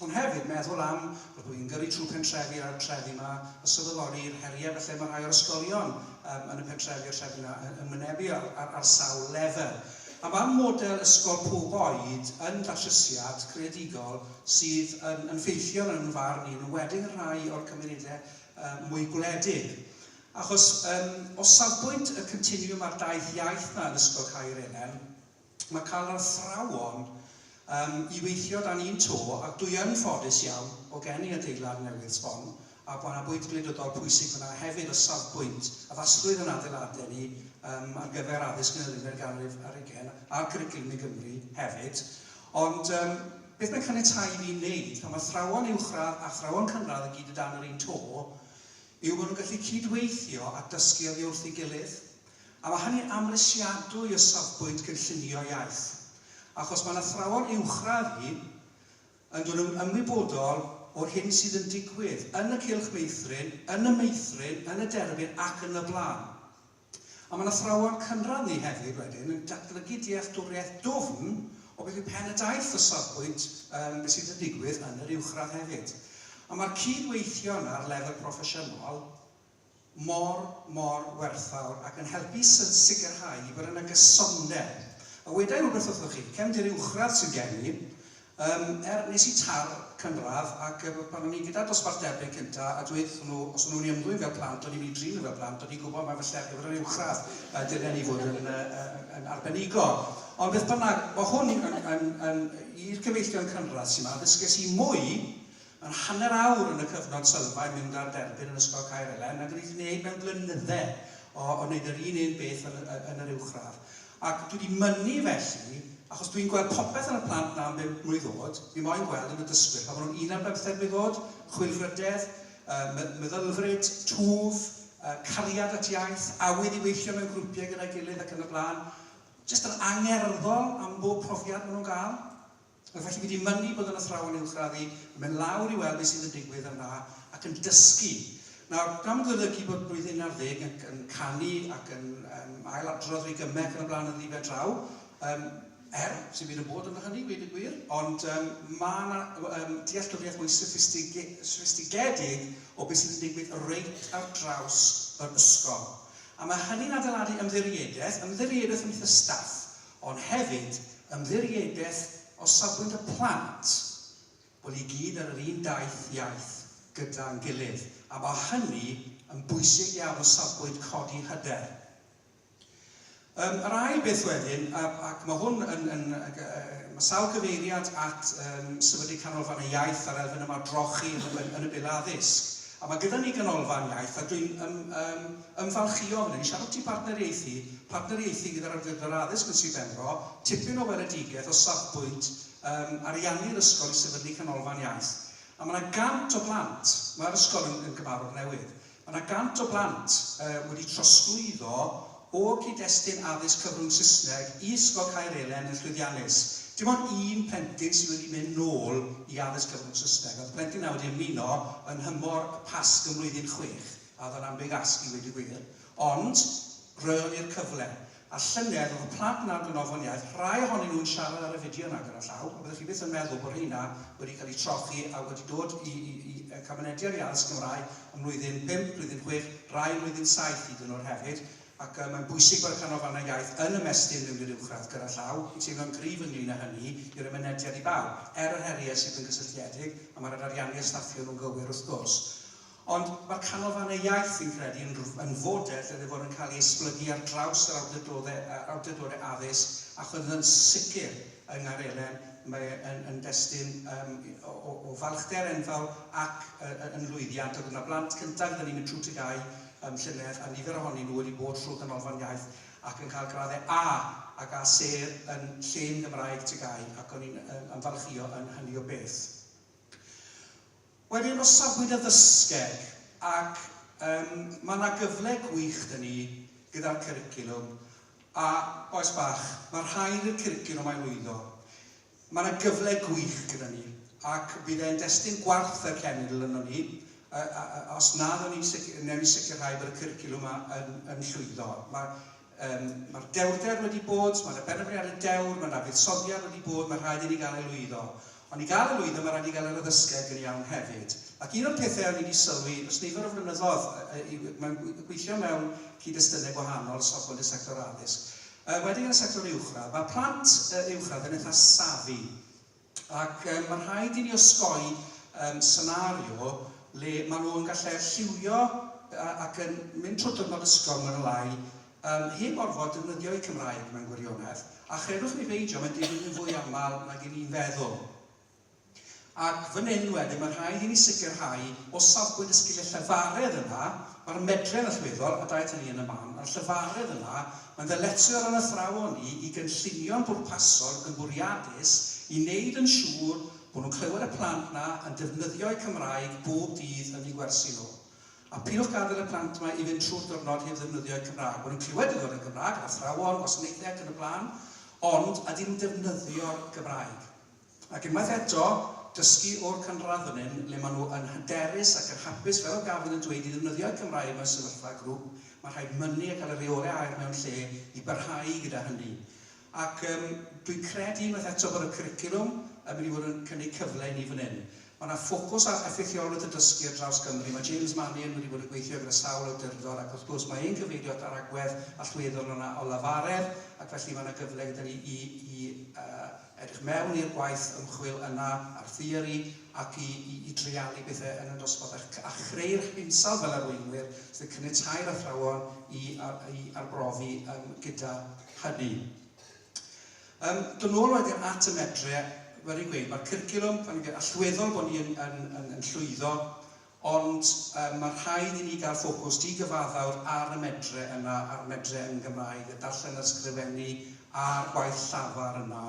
Ond hefyd meddwl am, wrth bod fi'n gyrru trwy pentrefi a'r trefi yma, a sylweddoli'r heriau felly mae rhai o'r ysgolion um, yn y pentrefi a'r trefi yna yn, yn wynebu ar, ar, ar sawl lefel. A mae'r model ysgol pob oed yn datrysiad creadigol sydd yn, yn ffeithiol yn farn i, yn enwedig yn rhai o'r cymunedau uh, mwy gwledig. Achos um, o safbwynt y continiwm a'r daith iaith na yn Ysgol Caer Elen, mae cael yr athrawon um, i weithio dan un to, ac dwi yn ffodus iawn o gen i adeilad newydd sbon, a bod yna bwynt gwleidyddol pwysig fyna hefyd o safbwynt addasrwydd yn adeiladau ni um, ar gyfer addysg yn yr unfed ganrif ar hugain a'r cwricwlwm i Gymru hefyd. Ond um, beth mae'n caniatáu i fi wneud pan mae athrawon uwchradd a athrawon cynradd i gyd o dan yr un to yw bod nhw'n gallu cydweithio a dysgu oddi wrth ei gilydd. A mae hynny'n amhrisiadwy o safbwynt cynllunio iaith. Achos mae'n athrawon uwchradd hi yn dod yn ymwybodol o'r hyn sydd yn digwydd yn y cylch meithrin, yn y meithrin, yn y derbyn ac yn y blaen. A mae'n athrawon cynradd ni hefyd wedyn yn datblygu dealltwriaeth dwfn o beth yw pen y daith o safbwynt um, beth sydd yn digwydd yn yr uwchradd hefyd. A mae'r cydweithio yna ar lefel proffesiynol mor, mor werthfawr ac yn helpu sicrhau bod yna gysondeb. A weda i rhywbeth wrthoch chi, cefndir uwchradd sydd gen i, um, er nes i tar cynradd ac pan o'n i gyda dosbarth derbyn cynta a dweud wrthyn nhw, os o'n nhw'n ymddwyn fel plant, o'n i'n mynd i drin nhw fel plant, o'n i'n gwybod mai falle ar gyfer yr uwchradd uh, dylen ni fod yn, uh, yn arbenigo. Ond beth bynnag, mae hwn yn, yn, yn, i'r cyfeillion cynradd sy'n yma, ddysges i mwy Mae'n hanner awr yn y cyfnod sylfaen mynd ar derbyn yn Ysgol Caer Elen nag o'n i 'di wneud mewn blynydde. o, o wneud yr un un beth yn, yn yr uwchradd. Ac dwi wedi mynnu felly, achos dwi'n gweld popeth yn y plant 'na am bump mlwydd oed, fi moyn gweld yn y dysgwyr pan maen nhw'n 11 mlwydd oed, chwilfrydedd, meddylfryd, twf, cariad at iaith, awydd i weithio mewn grwpiau gyda'i gilydd ac yn y blaen. Jyst yn angerddol am bob profiad maen nhw'n gael. Ac felly fi 'di mynnu bod yn athrawon uwchraddu, yn mynd lawr i weld beth sydd yn digwydd yna ac yn dysgu. Nawr, dam golygu bod blwyddyn 11 yn, yn canu ac yn um, ailadrodd rhigymau ac yn y blaen yn ddi-ben draw, um, er, sy'n byd yn bod ynddo hynny, gweud y gwir, ond um, mae yna um, dealltwriaeth mwy soffistigedig o beth sydd yn digwydd reit ar draws yr ysgol. A mae hynny'n adeiladu ymddiriedaeth, ymddiriedaeth ymhlith y staff, Ond hefyd, ymddiriedaeth o safbwynt y plant, bod ni gyd ar yr un daith iaith gyda'n gilydd, a ma' hynny yn bwysig iawn o safbwynt codi hyder. Yym, yr ail beth wedyn, a, ac ma' hwn yn, yn, ma' sawl cyfeiriad at yym sefydlu canolfannau iaith a'r elfen yma o drochi yn, yn, yn y Bil Addysg. A ma' gyda ni ganolfan iaith, a dwi'n ym, ym, ymfalchïo fan hyn, i siarad ambiti partneriaethu, partneriaethu gyda'r Awdurdod Addysg yn Sir Benfro, tipyn o weledigaeth o safbwynt yym ariannu'r ysgol i sefydlu canolfan iaith. A ma' 'na gant o blant, mae'r ysgol yn yn gyfarwr newydd, ma' 'na gant o blant yy wedi trosglwyddo o'r cyd-destun addysg cyfrwng Saesneg i Ysgol Caer Elen yn llwyddiannus. Dim ond un plentyn sydd wedi mynd nôl i addysg cyfrwng Saesneg. Oedd y plentyn 'na wedi ymuno yn nhymor y Pasg ym mlwyddyn chwech, a oedd o'n anbeg asg i weud y gwir. Ond, roeon ni'r cyfle. A llynedd, oedd y plant 'na yn Ganolfan Iaith, rhai ohonyn nhw yn siarad ar y fideo 'na gyda llaw, a byddech chi byth yn meddwl bod rheina wedi cael eu trochi a wedi dod i, i, i cael mynediad i addysg Gymraeg ym mlwyddyn pump, blwyddyn chwech, rai ym mlwyddyn saith hyd yn oed hefyd, ac yy mae'n bwysig bod y canolfannau iaith yn ymestyn mewn i'r uwchradd gyda llaw, fi'n teimlo'n gryf ynglyn â hynny, i roi mynediad i bawb, er yr heriau sydd yn gysylltiedig, a ma' raid ariannu a staffio nhw'n gywir wrth gwrs. Ond mae'r canolfannau iaith, fi'n credu, yn yn fodel lle fod yn cael ei esblygu ar draws yr awdurdodau awdurdodau addysg, achos yn sicr yng Nghaerelen mae e yn yn destun yym o o o falchder enfawr ac yy yy yn lwyddiant. Oedd yna blant cyntaf gyda ni mynd trwy TGAU yym llynedd, a nifer ohonyn nhw wedi bod trwy'r ganolfan iaith ac yn cael graddau A ac A sêr yn llên Gymraeg TGAU, ac o'n i'n yym ymfalchïo yn hynny o beth. Wedyn o safbwynt addysgeg, ac yym ma' 'na gyfle gwych 'da ni gyda'r cwricwlwm, a bois bach, ma' rhaid i'r cwricwlwm ailwyddo. Ma' 'na gyfle gwych gyda ni, ac bydd e'n destun gwarth i'r cenedl ynon ni, yy a a os na ddown ni'n sic- newn ni sicrhau bod y cwricwlwm 'ma yn yn llwyddo. Ma' yym ma'r dewrder wedi bod, ma' 'na benderfyniadau dewr, ma' 'na fuddsoddiad wedi bod, ma' rhaid i ni gael ei lwyddo. Ond i gael y lwyddo, mae rhaid i gael yr addysgeg yn iawn hefyd. Ac un o'r pethau o'n i 'di sylwi dros nifer o flynyddoedd, mae'n gweithio mewn cyd-destunau gwahanol o safbwynt y sector addysg, yn enwedig yn y sector uwchradd, mae plant uwchradd yn eitha savvy, ac mae'n rhaid i ni osgoi senario le maen nhw yn gallu lliwio ac yn mynd trwy'r diwrnod ysgol mwy neu lai Heb orfod defnyddio'u Cymraeg mewn gwirionedd, a chredwch neu beidio, mae'n digwydd yn fwy aml nag 'y ni'n feddwl. Ac fan hyn wedyn, mae'n rhaid i ni sicrhau, o safbwynt y sgiliau llefaredd yna, mae'r medredd yn allweddol, a daeth hynny yn y man, a'r llefaredd yna, mae'n ddyletswydd ar ein athrawon ni i gynllunio'n bwrpasol ac yn fwriadus i wneud yn siŵr bod nhw'n clywed y plant 'na yn defnyddio'u Cymraeg bob dydd yn eu gwersi nhw. A peidiwch gadael y plant 'ma i fynd trwy'r diwrnod heb ddefnyddio eu Cymraeg. Maen nhw'n clywed i ddod yn Gymraeg, yr athrawon, gwasanaethau ac yn y blaen, ond ydyn nhw'n defnyddio'r Gymraeg? Ac unwaith eto, dysgu o'r cynradd fan hyn, le maen nhw yn hyderus ac yn hapus, fel oedd Gavin yn dweud, i ddefnyddio eu Cymraeg mewn sefyllfa grŵp, mae'n rhaid mynnu a cael y rheolau aur mewn lle i barhau gyda hynny. Ac yym dwi'n credu unwaith eto bod y cwricwlwm yn mynd i fod yn cynnig cyfle i ni fan hyn. Mae 'na ffocws ar effeithiolrwydd y dysgu ar draws Cymru. Mae James Mannion wedi bod yn gweithio gyda sawl awdurdod ac wrth gwrs mae e'n cyfeirio at yr agwedd allweddol yna o lafaredd ac felly mae 'na gyfle gyda ni i i yy edrych mewn i'r gwaith ymchwil yna a'r theori ac i i i dreialu bethe yn y dosbarth a a chreu'r hinsawdd fel arweinwyr sydd yn caniatáu'r athrawon i ar i arbrofi yym gyda hynny. Yym, dod nôl wedyn at y medre, fel o'n i'n gweud, mae'r cwricwlwm, fel o'n i'n gweud, allweddol bod ni yn, yn, yn, yn llwyddo, Ond um, mae rhaid i ni gael ffocws digyfaddawr ar y medre yna, a'r medre yn Gymraeg, y darllen a'r sgrifennu a'r gwaith llafar yna.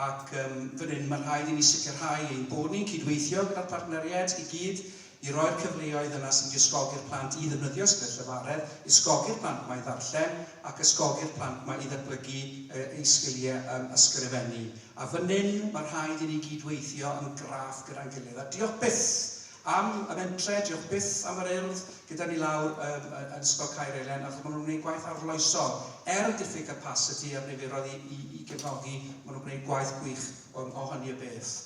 Ac um, fan hyn mae rhaid i ni sicrhau ein bod ni'n cydweithio gyda'r partneriaid i gyd i roi'r cyfleoedd yna sy'n mynd i ysgogi'r plant i ddefnyddio sgiliau llefaredd, ysgogi'r plant 'ma i ddarllen ac ysgogi'r plant 'ma i ddatblygu eu sgiliau um, ysgrifennu. A fan hyn mae rhaid i ni gydweithio yn graff gyda'n gilydd. A diolch byth am y mentre, diolch byth am yr Urdd gyda ni lawr um, yn Ysgol Caer Elen, achos maen nhw'n gwneud gwaith arloesol. Er y diffyg capacity a'r niferoedd i, i, i gefnogi, maen nhw'n gwneud gwaith gwych o, o hynny o beth.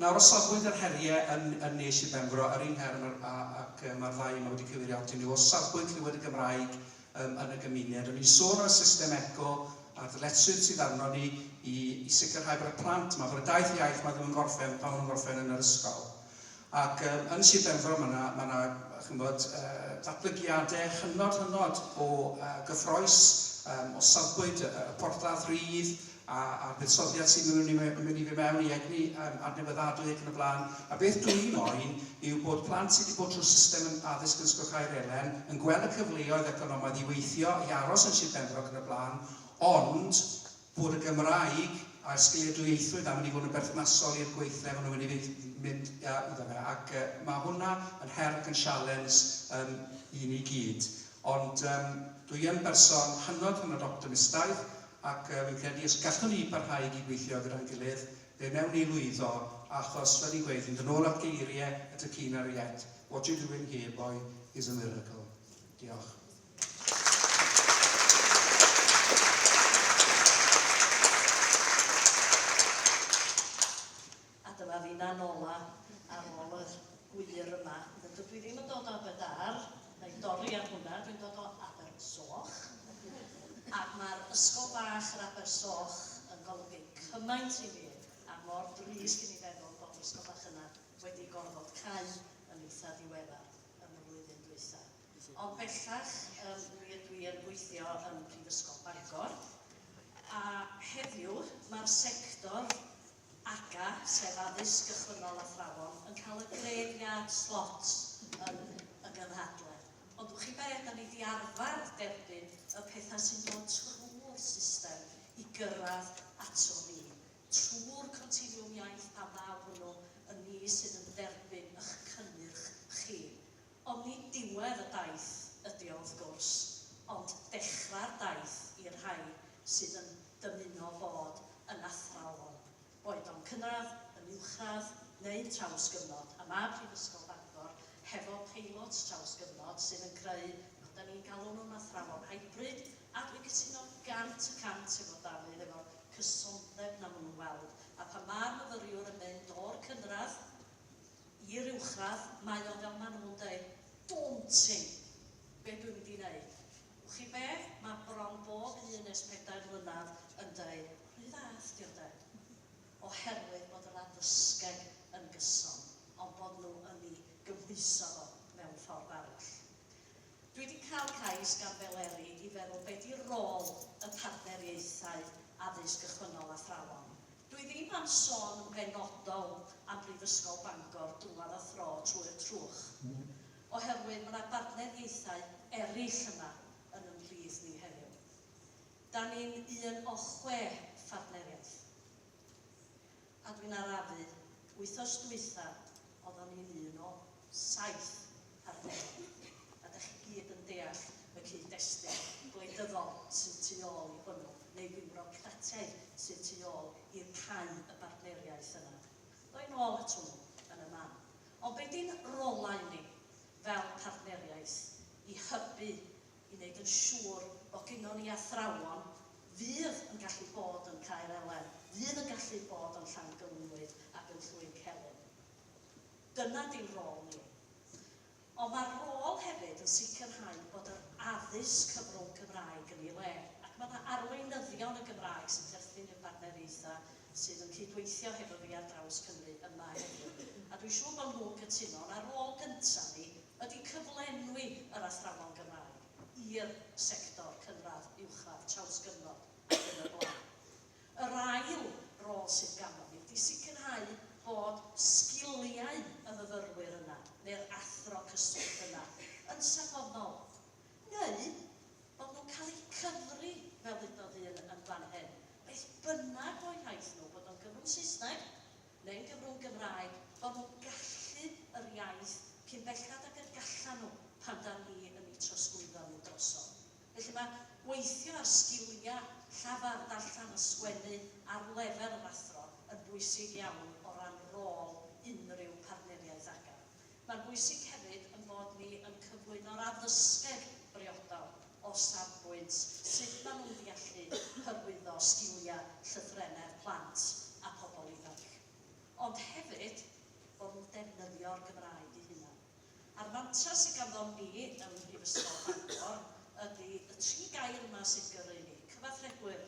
Nawr, o safbwynt yr heriau yn, yn Ne Sir Benfro, yr un her mae'r, a, ac mae'r ddau yma wedi cyfeirio atyn nhw, o safbwynt clywed y Gymraeg um, yn y gymuned, o'n i'n sôn am y system eco a'r ddyletswydd sydd arno ni i, i sicrhau bod y plant yma, bod y daith iaith yma ddim yn gorffen pan maen nhw'n gorffen yn yr ysgol. Ac um, yn Sir Benfro mae yna, ma yna chymod, uh, ddatblygiadau hynod hynod o uh, gyffroes, um, o safbwynt y, y porthladd rhydd, a, a'r buddsoddiad sy'n mynd i, mynd i fi mewn i egni um, adnewyddadwy ac yn y blaen. A beth dwi'n moyn yw bod plant sydd wedi bod trwy'r system yn addysg yn Ysgol Caer Elen yn gweld y cyfleoedd economaidd i weithio, i aros yn Sir Benfro ac yn y blaen, ond bod y Gymraeg a'r sgiliau dwyieithrwydd am mynd i fod yn berthnasol i'r gweithle maen nhw'n mynd i fynd iddo fe. Ac mae hwnna yn her ac yn sialens um, i ni gyd. Ond um, dwi yn berson hynod, hynod optimistaidd, Ac fi'n credu os gallwn ni parhau i gydweithio gyda'n gilydd, fe wnewn ni lwyddo, achos, fel ni'n gweud, fynd yn ôl at geiriau y Tacina Riet, what you're doing here, boy, is a miracle. Diolch. A dyma finna'n ola ar ôl y gwŷr yma. Dydw i ddim yn dod o Aberdâr, na i dorri ar hwnna, dwi'n dod o Abersoch. Ac mae'r ysgol fach yr Abersoch yn golygu cymaint i mi, a mor drist i mi feddwl bod yr ysgol fach yna wedi gorfod cau yn eitha diweddar yn y flwyddyn dwytha. Ond bellach, um, mi ydw i yn gweithio ym Mhrifysgol Bangor, a heddiw mae'r sector AGA, sef Addysg Gychwynnol Athrawon, yn cael y graveyard slot yn y gynhadledd. Ond wch chi be, da ni di arfer derbyn y pethau sy'n dod trwy'r system i gyrraedd ato ni. Trwy'r continwwm iaith pan ddaw hwnnw, y ni sydd yn derbyn ych cynnyrch chi. Ond nid diwedd y daith ydi o wrth gwrs, ond dechrau'r daith i'r rhai sydd yn dymuno bod yn athrawon, boed o'n cynradd, yn uwchradd, neu'n traws-gyfnod, a ma' Prifysgol Bangor hefo peilot traws-gyfnod sydd yn creu be 'dan ni'n galw nhw'n athrawon hybrid, a dwi'n cytuno 100% efo Dafydd efo'r cysondeb 'na ma' nhw'n weld, a pan ma'r myfyriwr yn mynd o'r cynradd i'r uwchradd, mae o fel maen nhw'n deud, daunting, be dwi'n mynd i wneud? Wch chi be, mae bron bob un ers pedair mlynedd yn deud, rhy fath 'di o de? Oherwydd bod yr addysgeg yn gyson, ond bod nhw yn ei gymhwyso fo mewn ffordd arall. Dwi 'di cael cais gan Beleri i feddwl be 'di rôl y partneriaethau addysg gychwynnol athrawon. Dwi ddim am sôn yn benodol am Brifysgol Bangor drwadd a thro trwy'r trwch, oherwydd ma' 'na bartneriaethau eraill yma yn 'y mhlith ni heddiw. Da ni'n un o chwe phartneriaeth. A dwi'n arafu, wythnos dwytha oeddwn ni'n un o saith partneriaeth. A da chi gyd yn deall y cyd-destun gwleidyddol sydd tu ôl i hwnnw, neu fiwrocratiaeth sydd tu ôl i'r cau y bartneriaeth yna. Ddoi nôl at hwnnw yn y man. Ond be di'n rolau ni fel partneriaeth i hybu, i wneud yn siŵr bod gynnon ni athrawon fydd yn gallu bod yn Caer Elen, fydd yn gallu bod yn Llangynnwyd ac yn Llwyn Celyn. Dyna di'n rôl ni. Ond mae'r rôl hefyd yn sicrhau bod yr addysg cyfrwng Cymraeg yn ei le, ac mae 'na arweinyddion y Gymraeg sy'n perthyn i'r bartneriaethau sydd yn cydweithio hefo fi ar draws Cymru yma heddiw, a dwi'n siŵr bod nhw'n cytuno na rôl gyntaf ni ydi cyflenwi yr athrawon Gymraeg i'r sector cynradd, uwchradd, trawsgyfnod ac yn y blaen. Yr ail rôl sydd ganddo ni ydy sicrhau bod sgiliau y myfyrwyr yna, neu'r. yn safonol, neu bod nhw'n cael eu cyfri, fel ddudodd un yn fan hyn, beth bynnag fo'u hiaith nhw, bod o'n gyfrwng Saesneg neu'n gyfrwng Gymraeg, bod nhw'n gallu yr iaith cyn belled ag y gallan nhw pan dan ni yn eu trosglwyddo nhw drosodd. Felly mae gweithio ar sgiliau llafar, darllen a sgwennu ar lefel yr athro yn bwysig iawn o ran rôl unrhyw partneriaeth AGA. Mae'n bwysig hefyd ein bod ni yn cyflwyno'r addysgeg briodol o safbwynt sut maen nhw'n mynd i allu hyrwyddo sgiliau llythrennedd plant a pobl ifanc. Ond hefyd bod nhw'n defnyddio'r Gymraeg eu hunain. A'r mantra sydd ganddom ni ym Mhrifysgol Bangor ydy y tri gair yma sy'n gyrru ni, cyfathrebwyr.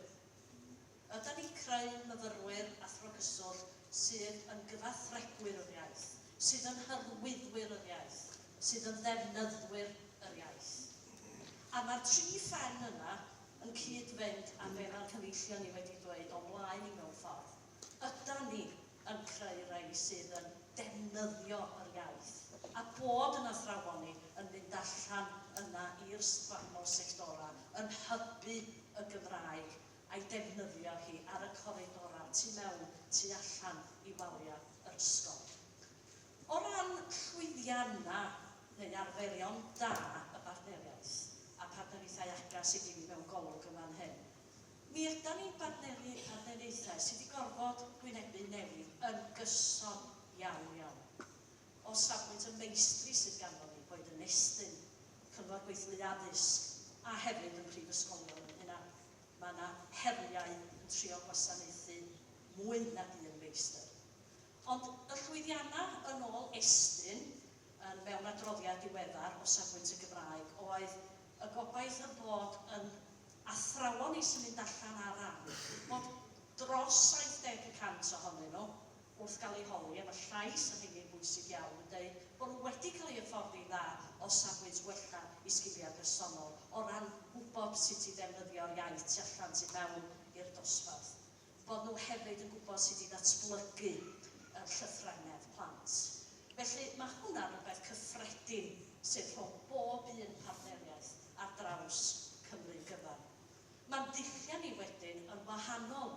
Ydan ni'n creu myfyrwyr athro cyswllt sydd yn gyfathrebwyr yr iaith, sydd yn hyrwyddwyr yr iaith, sydd yn ddefnyddwyr yr iaith. A mae'r tri phen yna yn cyd-fynd â be mae'r cyfeillion ni wedi dweud o'n blaen i mewn ffordd. Ydan ni yn creu rhai sydd yn defnyddio yr iaith, a bod yn athrawon ni yn mynd allan yna i'r gwahanol sectorau, yn hybu y Gymraeg a'i defnyddio hi ar y coridorau tu mewn, tu allan i waliau yr ysgol. O ran llwyddiannau neu arferion da y bartneriaeth, a partneriaethau AGA sydd gen i mewn golwg yn fan hyn, mi ydan ni'n bartneri, partneriaethau sydd wedi gorfod gwynebu newid yn gyson iawn iawn. O safbwynt y meistri sydd ganddon ni, boed yn Estyn, Cyngor Gweithlu Addysg, a hefyd yn prifysgolion yn hunan, mae yna heriau yn trio gwasanaethu mwy nag un meistr. Ond y llwyddiannau yn ôl Estyn, yn mewn adroddiad diweddar o safbwynt y Gymraeg, oedd y gobaith yn bod yn athrawon ni sy'n mynd allan ar ran, bod dros 70 y cant ohonyn nhw, wrth gael eu holi, a mae llais y rheini'n bwysig iawn, yn deud bod nhw wedi cael eu hyfforddi'n dda o safbwynt gwella eu sgiliau personol o ran gwybod sut i ddefnyddio'r iaith tu allan tu mewn i'r dosbarth. bod nhw hefyd yn gwybod sut i ddatblygu yr llythrennedd plant. Felly, mae hwnna'n rhywbeth cyffredin sydd rhwng bob un partneriaeth ar draws Cymru gyfan. Mae'n dulliau ni wedyn yn wahanol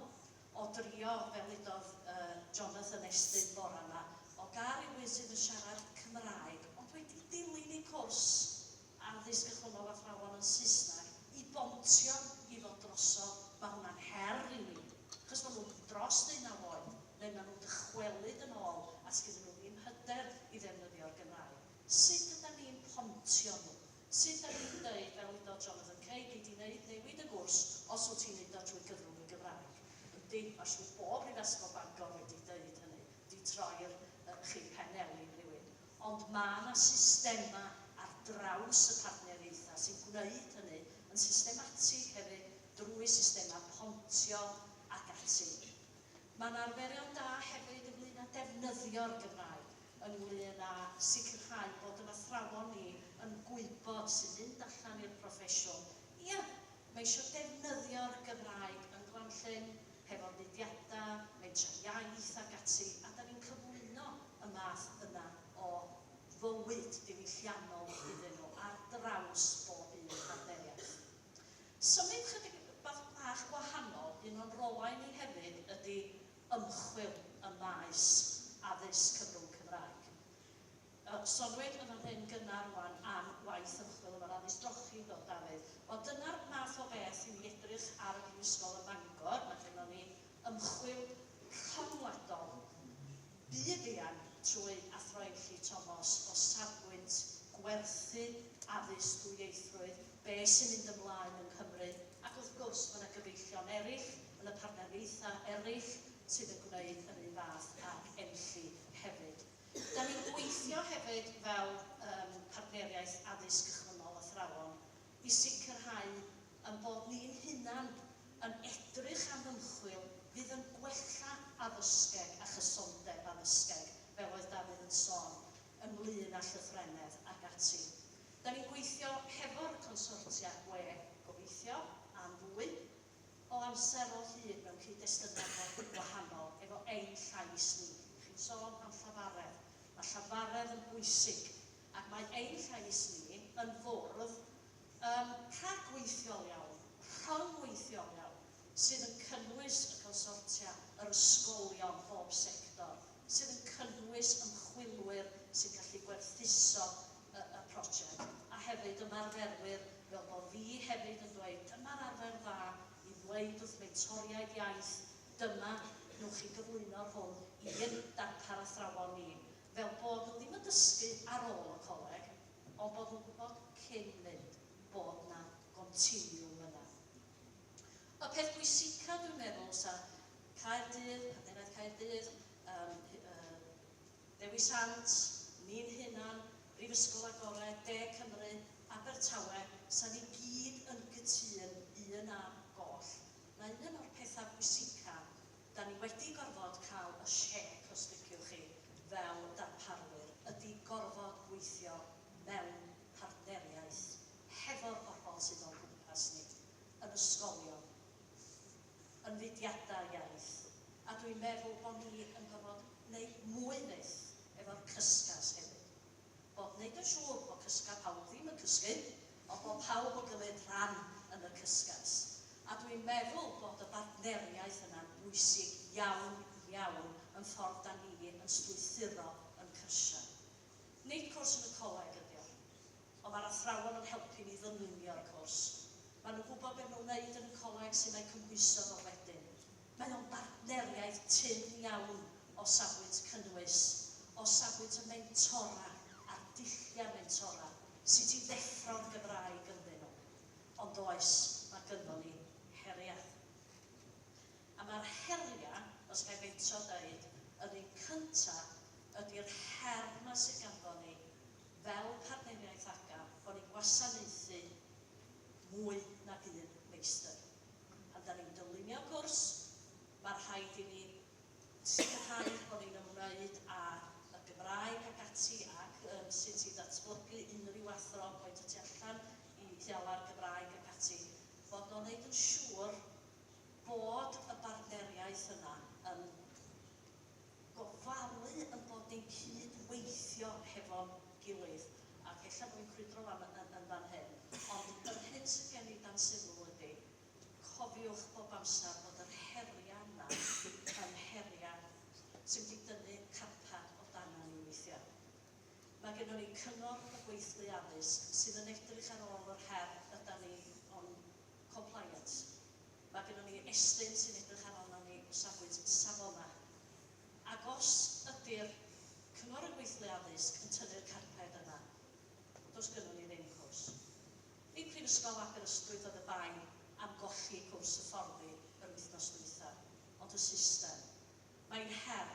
o drio, fel udodd uh, Jonathan Estyn bore yma, o gael rhywun sydd yn siarad Cymraeg ond wedi dilyn ei cwrs addysg gychwynnol athrawon yn Saesneg i bontio i fod drosodd, mae hwnna'n her i ni, achos maen nhw dros ddeunaw oed, neu maen nhw'n dychwelyd yn ôl a sgynnyn nhw ddim hyder i ddefnyddio'r Gymraeg. Sut ydan ni'n pontio nhw? Sut dan ni'n deud, fel udodd Jonathan Kay, gei di wneud newid y gwrs os wyt ti'n neud o trwy gyfrwng y Gymraeg. Yndi, mae siŵr bob Prifysgol Bangor wedi deud hynny, wedi troi'r yy chi pen elin rhywun. Ond mae 'na systemau ar draws y partneriaethau sy'n gwneud hynny yn systematig hefyd drwy systemau pontio ac ati. Mae 'na arferion da hefyd ynglŷn â defnyddio'r Gymraeg, ynglŷn â sicrhau bod yn athrawon ni yn gwybod sy'n mynd allan i'r proffesiwn, ia, mae eisiau defnyddio'r Gymraeg yn Glan-llyn, hefo'r mudiadau, mentrau iaith ac ati, a dan ni'n cyflwyno y math yna o fywyd diwylliannol iddyn nhw ar draws bob un partneriaeth. Symud chydig bach bach gwahanol, un o'n rolau ni hefyd ydy ymchwil ym maes addysg cyfrwng Cymraeg. Soniwyd yn fan hyn gynnar rwan am waith ymchwil efo'r addysg drochi, do, Dafydd? Wel, dyna'r math o beth i ni edrych ar y Brifysgol ym Mangor. Mae gynnon ni ymchwil rhyngwladol byd-eang trwy Athro Enlli Tomos o safbwynt gwerthu addysg dwyieithrwydd, be sy'n mynd ymlaen yng Nghymru, ac wrth gwrs mae yna gyfeillion eraill yn y partneriaethau eraill sydd yn gwneud yr un fath ag Enlli hefyd. Da ni'n gweithio hefyd fel um, partneriaeth addysg gychwynnol athrawon i sicrhau ein bod ni'n hunan yn edrych am ymchwil fydd yn gwella addysgeg a chysondeb addysgeg, fel oedd Dafydd yn sôn, ynglyn â llythrennedd ac ati. Da ni'n gweithio hefo'r consortia gwe, gobeithio, am fwy o amser o hyd mewn cyd-destunau gwahanol efo ein llais ni. Chi'n sôn am llafaredd. Mae llafaredd yn bwysig, ac mae ein llais ni yn fwrdd rhagweithiol iawn, rhyngweithiol iawn, sydd yn cynnwys y consortia, yr ysgolion, bob sector, sydd yn cynnwys ymchwilwyr sy'n gallu gwerthuso y prosiect, a hefyd ymarferwyr, fel bod fi hefyd yn dweud, dyma'r arfer dda i ddweud wrth mentoriaid iaith, dyma newch chi gyflwyno'r hwn i'n darpar athrawon ni, fel bod nhw ddim yn dysgu ar ôl y coleg, ond bod nhw'n gwybod cyn mynd bod 'na gontiniwm yna. Y peth pwysica dwi'n meddwl sa Caerdydd, Partneriaeth Caerdydd, Dewi Sant, ni'n hunan, Brifysgol Agored, De Cymru, Abertawe, sa ni gyd yn gytûn un ar goll. Mae un o'r pethau pwysica da ni wedi gorfod cael y siec, os liciwch chi, fel darparwyr, ydy gorfod gweithio mewn partneriaeth hefo'r bobl sydd o'n gwmpas ni, yn ysgolion, yn fudiadau iaith, a dwi'n meddwl bod ni yn gorfod gwneud mwy fyth efo'r cysgas hefyd. Bod wneud yn siŵr bod cysga pawb ddim yn cysgu, ond bod pawb yn gymryd rhan yn y cysgas. A dwi'n meddwl bod y bartneriaeth yna'n bwysig iawn, iawn yn ffordd da ni yn strwythuro yn cyrsiau. Nid cwrs yn y coleg ydi o, ond mae'r athrawon yn helpu ni ddylunio'r cwrs. Maen nhw'n gwybod beth maen nhw'n wneud yn y coleg, sut mae cymhwyso fo wedyn. Mae o'n bartneriaeth tynn iawn o safbwynt cynnwys, o safbwynt y mentora a'r dulliau mentora, sut i ddeffro'r Gymraeg ynddyn nhw. Ond oes, mae gynnon ni heriau. A mae'r heriau, os ga i fentro deud, yr un cynta ydy'r her 'ma sydd ganddo ni fel partneriaeth AGA, bod ni'n gwasanaethu mwy nag un meistr. Pan da ni'n dylunio cwrs, mae rhaid i ni sicrhau bod ni'n ymwneud â y Gymraeg ac ati ac sut i ddatblygu unrhyw athro point y tu allan i ddeala'r Gymraeg ac ati, bod nhw'n neud yn siŵr bod y bartneriaeth yna yn gofalu yn bod ni'n cydweithio hefo'n gilydd, ac ella bod fi'n crwydro fan, yn fan hyn, ond yr hyn sydd gen i dan sylw ydy, cofiwch bob amser bod yr heriau yna yn heriau sy'n mynd i dynnu carpad o dan ni weithiau. Mae gennym ni Cyngor y Gweithlu Addysg sydd yn edrych ar ôl yr her yda ni o'n compliance. Mae gennym ni Estyn sy'n edrych ar arnon ni o safbwynt safonau. Ac os ydy'r Cyngor y Gweithlu Addysg yn tynnu'r carped yna, does gynnon ni ddim cwrs. Nid Prifysgol Aberystwyth oedd y bai am golli cwrs hyfforddi yr wythnos dwytha, ond y system. Mae'n her.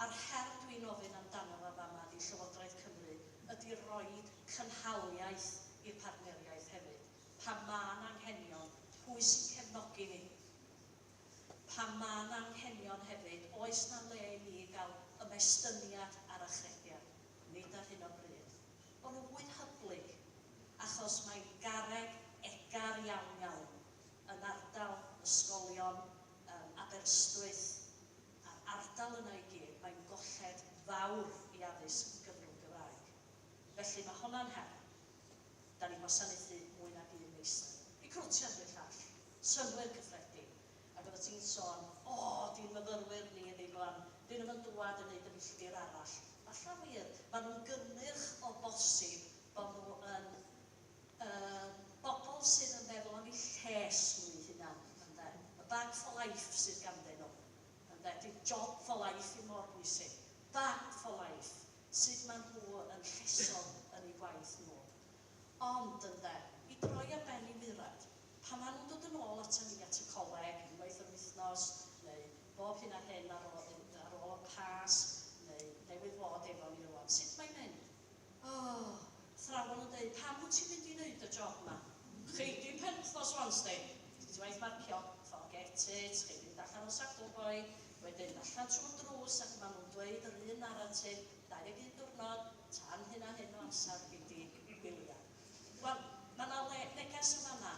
A'r her dwi'n ofyn amdano fo fama ydi Llywodraeth Cymru ydi roid cynhaliaeth i'r partneriaeth hefyd. Pan ma'n anghenion, pwy sy'n cefnogi ni? Pan ma'n anghenion hefyd, oes 'na le i ni gael ymestyniad ar achrediad? Nid ar hyn o bryd. Bod nhw'n fwy hyblyg, achos mae'n garreg egar iawn iawn yn ardal ysgolion Aberystwyth a'r ardal yna i gyd, mae'n golled fawr i addysg gyfrwng Gymraeg. Felly mae honna'n her. Da ni'n gwasanaethu mwy nag un meistr. Recriwtio ydy'r llall. Synnwyr cyffredin. Ac oeddet ti'n sôn, o, di'n myfyrwyr ni ddim yn, dyn nhw'm yn dŵad yn neud y milltir arall. Falla wir, maen nhw'n gynnyrch o bosib bod nhw yn bobl sydd yn meddwl am eu lles nhw eu hunan, ynde. Y bag for life sydd ganddyn nhw, ynde. Dim job for life ddim mor bwysig. Bag for life, sut maen nhw yn llesol yn eu gwaith nhw. Ond, ynde, i droi ar ben i waered, pan maen nhw'n dod yn ôl aton ni at y coleg, unwaith yr wythnos, neu bob hyn a hyn ar ôl y Pasg, neu newydd fod efo ni rŵan, sut mae'n mynd? O, athrawon yn dweud, pam wyt ti'n mynd i wneud y job 'ma? Chei di penwythnos wan, sti. Ti waith marcio, forget it, chi'n mynd allan o Sadwrn boi, wedyn allan trwy'r drws ac maen nhw'n dweud yr un narrative, 21 diwrnod, tan hyn a hyn o amser gei di wyliau. Wel, mae yna le, neges yn fanna.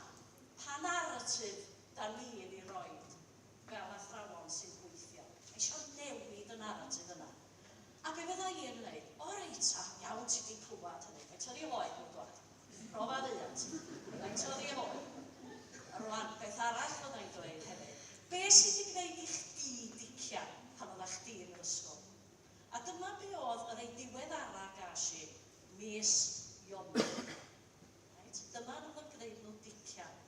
Pa narrative da ni'n ei roid fel athrawon sy'n gweithio? Mae eisiau newid y narrative yna. A be fydda i yn wneud? O reit, a iawn ti wedi clywed hynny. Mae tynnu oed nhw'n dod. sydd wedi gwneud i chdi dician pan oedda chdi yn yr ysgol? A dyma be oedd y rei diweddara gas i, mis Ionawr. Reit, dyma nhw'n yn gwneud nhw dician.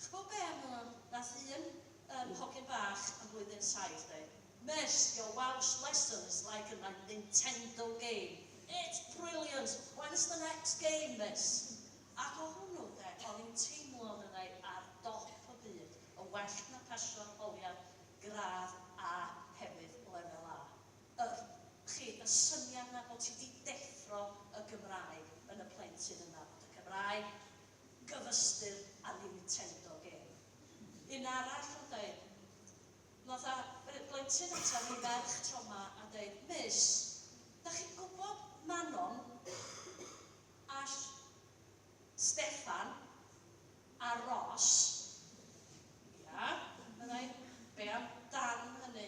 Ch'bo be ma' nath un yym hogyn bach yn blwyddyn saith deud, Miss, your Welsh lesson is like a Nintendo game. It's brilliant! When's the next game, miss? Ac o hwnnw de, o'n i'n teimlo fydda i ar dop y byd, yn well na pasio arholiad gradd A hefyd lefel A. Yr, chi, y syniad 'na bod ti 'di deffro y Gymraeg yn y plentyn yna, bod y Cymraeg gyfystyr â Nintendo game. Un arall yn deud, nath a blentyn ata fi ferch tro 'ma a deud, Miss, dach chi'n gwybod Manon a Steffan a Ross? Ia, meddai, be am dan hynny?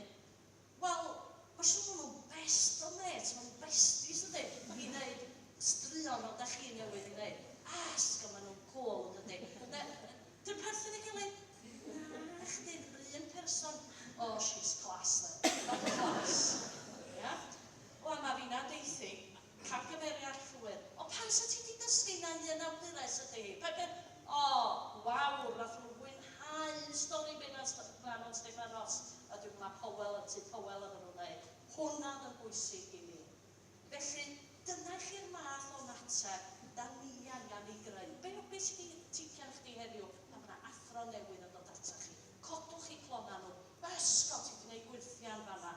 Wel, ma' siŵr ma' nhw'n best o mêts, ma' nhw'n besties yndi, i wneud straeon fel dach chi newydd ei wneud. Asg, ma' nhw'n cŵl yn dydi? Ne, dyn perthyn ei gilydd? Na, chdi'r un person. Oh, she's class then. Ma'n class. Ia? Wel, ma' finna'n deuthi, camgymeriad llwyr. O, pam sa ti 'di dysgu na un awdures ydi hi? Pa- be- O, wawr, nath nhw fwynhau stori Manon Steffan Ros a dwi'n ma' Powell yn Tŷ Powell oedden nhw'n ddeud. Hwnna oedd yn bwysig i mi. Felly, dyna chi'r math o ymateb da ni angen ei greu. Be, be sy 'di tician chdi heddiw pan ma' 'na athro newydd yn dod ata chi? Codwch eu clona nhw. Ysgol, ti 'di neud gwyrthiau yn fan'na.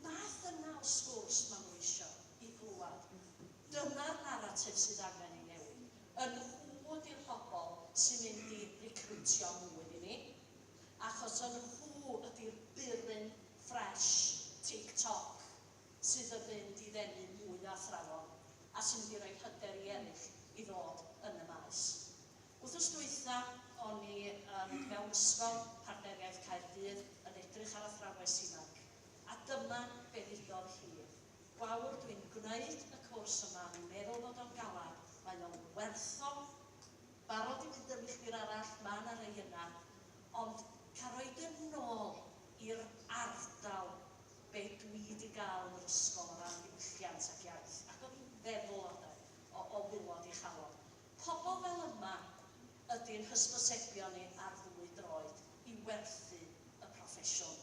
Math yna o sgwrs ma' nhw isio i glywed. Dyna'r naratif sydd angen ei newid. Y nhw ydi'r pobl sy'n mynd i recriwtio mwy i ni, achos y nhw ydi'r burum ffresh TikTok sydd yn mynd i ddenu mwy o athrawon a sy'n mynd i roi hyder i eraill i ddod yn y maes. Wythnos dwytha o'n i yn mewn ysgol Partneriaeth Caerdydd yn edrych ar athrawes ifanc, a dyma be ddudodd hi, Gwawr, dwi'n gwneud y cwrs yma, o'n i'n meddwl fod o'n galad, mae o'n werth o, barod i fynd y milltir arall, ma' 'na rei yna, ond cael rhoid yn nôl i'r ardal be dwi 'di gael yn yr ysgol o ran diwylliant ac iaith, ac oedd hi'n feddwl o de, o o waelod ei chalon. Pobl fel yma ydy'n hysbysebion ni ar ddwy droed i werthu y proffesiwn.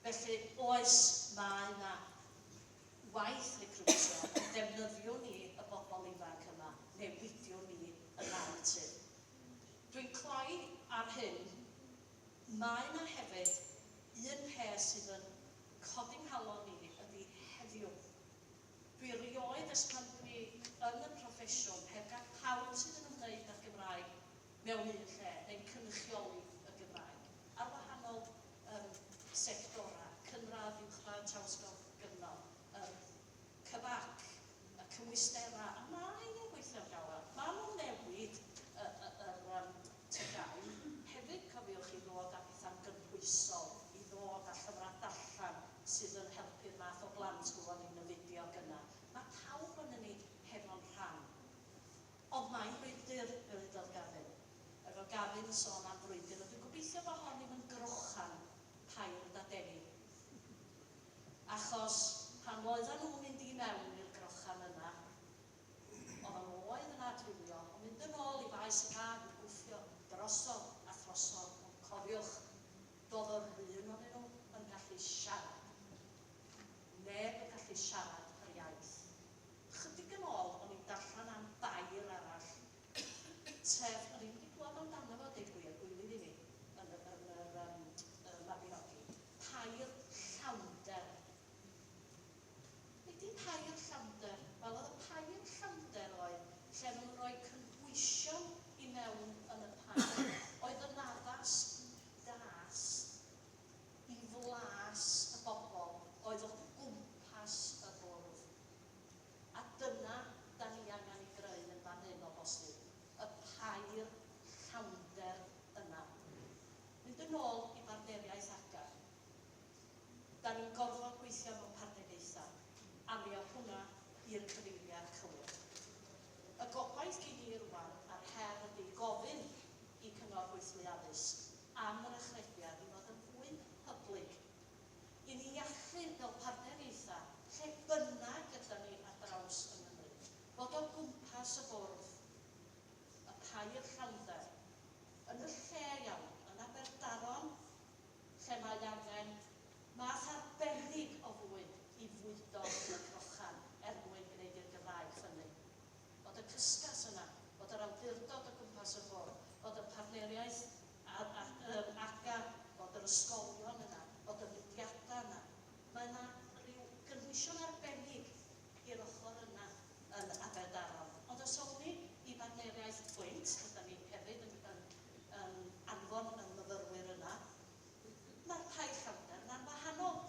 Felly, oes, mae 'na waith recriwtio, ond defnyddiwn ni y bobl ifanc yma, newidiwn ni y narratif. Dwi'n cloi ar hyn, mae 'na hefyd un peth sydd yn codi nghalon i ydy heddiw. Dwi erioed ers pan dwi yn y proffesiwn heb gael pawb sydd yn ymwneud â'r Gymraeg mewn un lle, neu'n cynrychioli y Gymraeg, ar wahanol yym sectorau, cynradd, uwchradd, traws gyfnod, yr CBAC, y cymwysterau, a mae rheini'n gweithio'n galed. Maen nhw'n newid y y yr yym TGAU. Hefyd, cofiwch i ddod â pethau'n gynhwysol, i ddod â llyfrau darllen sydd yn helpu'r math o blant welon ni yn y fideo gynna. Mae pawb yn ni hefo'n rhan. Ond mae'n frwydr, fel ddudodd Gavin. Efo Gavin yn sôn am frwydr, a dwi'n gobeithio bod hon ddim yn grochan pair dadeni. Achos pan oeddan nhw'n mynd i mewn i'r grochan yna, oeddan nhw oedd yn adfywio, ond mynd yn ôl i faes y gad i gwffio drosodd a throsodd, ond cofiwch, Doedd yr un o'nyn nhw yn gallu siarad. Neb yn gallu siarad yr iaith. Chydig yn ôl o'n i'n darllen am bair arall, sef, o'n i'm wedi clywed amdano fo deud gwir, gwilydd i mi yn y yn yr yym y Mabinogi, pair llawnder. Be 'di pair llawnder? Wel oedd y pair llawnder oedd lle oedden nhw'n rhoi cynhwysion i mewn yn y pair oedd yn addas das i flas y bobl oedd o gwmpas y bwrdd. A dyna 'da ni angen ei greu yn fan hyn o bosib, y pair llawnder yna. Mynd yn ôl i bartneriaeth AGAR. 'Da ni'n gorfod gweithio mewn partneriaethau, a mi oedd hwnna i'r cyfeiriad cywir. Y gobaith gin i rwan, a'r her ydi gofyn i Cyngor Gweithlu Addysg am yr achrediad i fod yn. gwmpas y bwrdd, y pair llawnder, yn y lle iawn, yn Aberdaron, lle mae angen math arbennig o fwyd i fwydo y crochan er mwyn gwneud i'r Gymraeg ffynnu. Bod y cysgas yna, bod yr awdurdod o gwmpas y bwrdd, bod y partneriaeth AGA, bod yr ysgolion yna, bod y mudiadau yna. Mae yna rhyw gynhwysion arbennig i'r ochr yna yn Aberdaron. Ond os awn ni i bartneriaeth Pwynt, lle ni hefyd yn anfon y myfyrwyr yna, mae'r pair llawnder yna'n wahanol,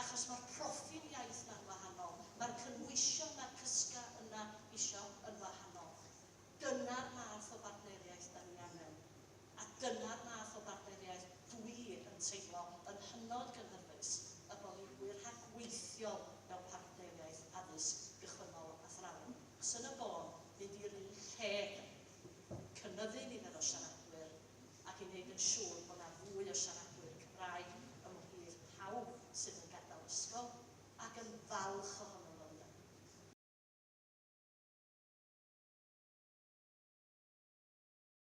achos mae'r proffil iaith yna'n wahanol, mae'r cynhwysion, mae'r cysga yna isio yn wahanol. Dyna'r math o bartneriaeth da ni angen. A dyna'r math o bartneriaeth dwi yn teimlo yn hynod gynhyrfus y bod ni'n fwy rhagweithiol mewn partneriaeth addysg gychwynnol athrawon. Achos yn y bôn, fynd i'r un lle.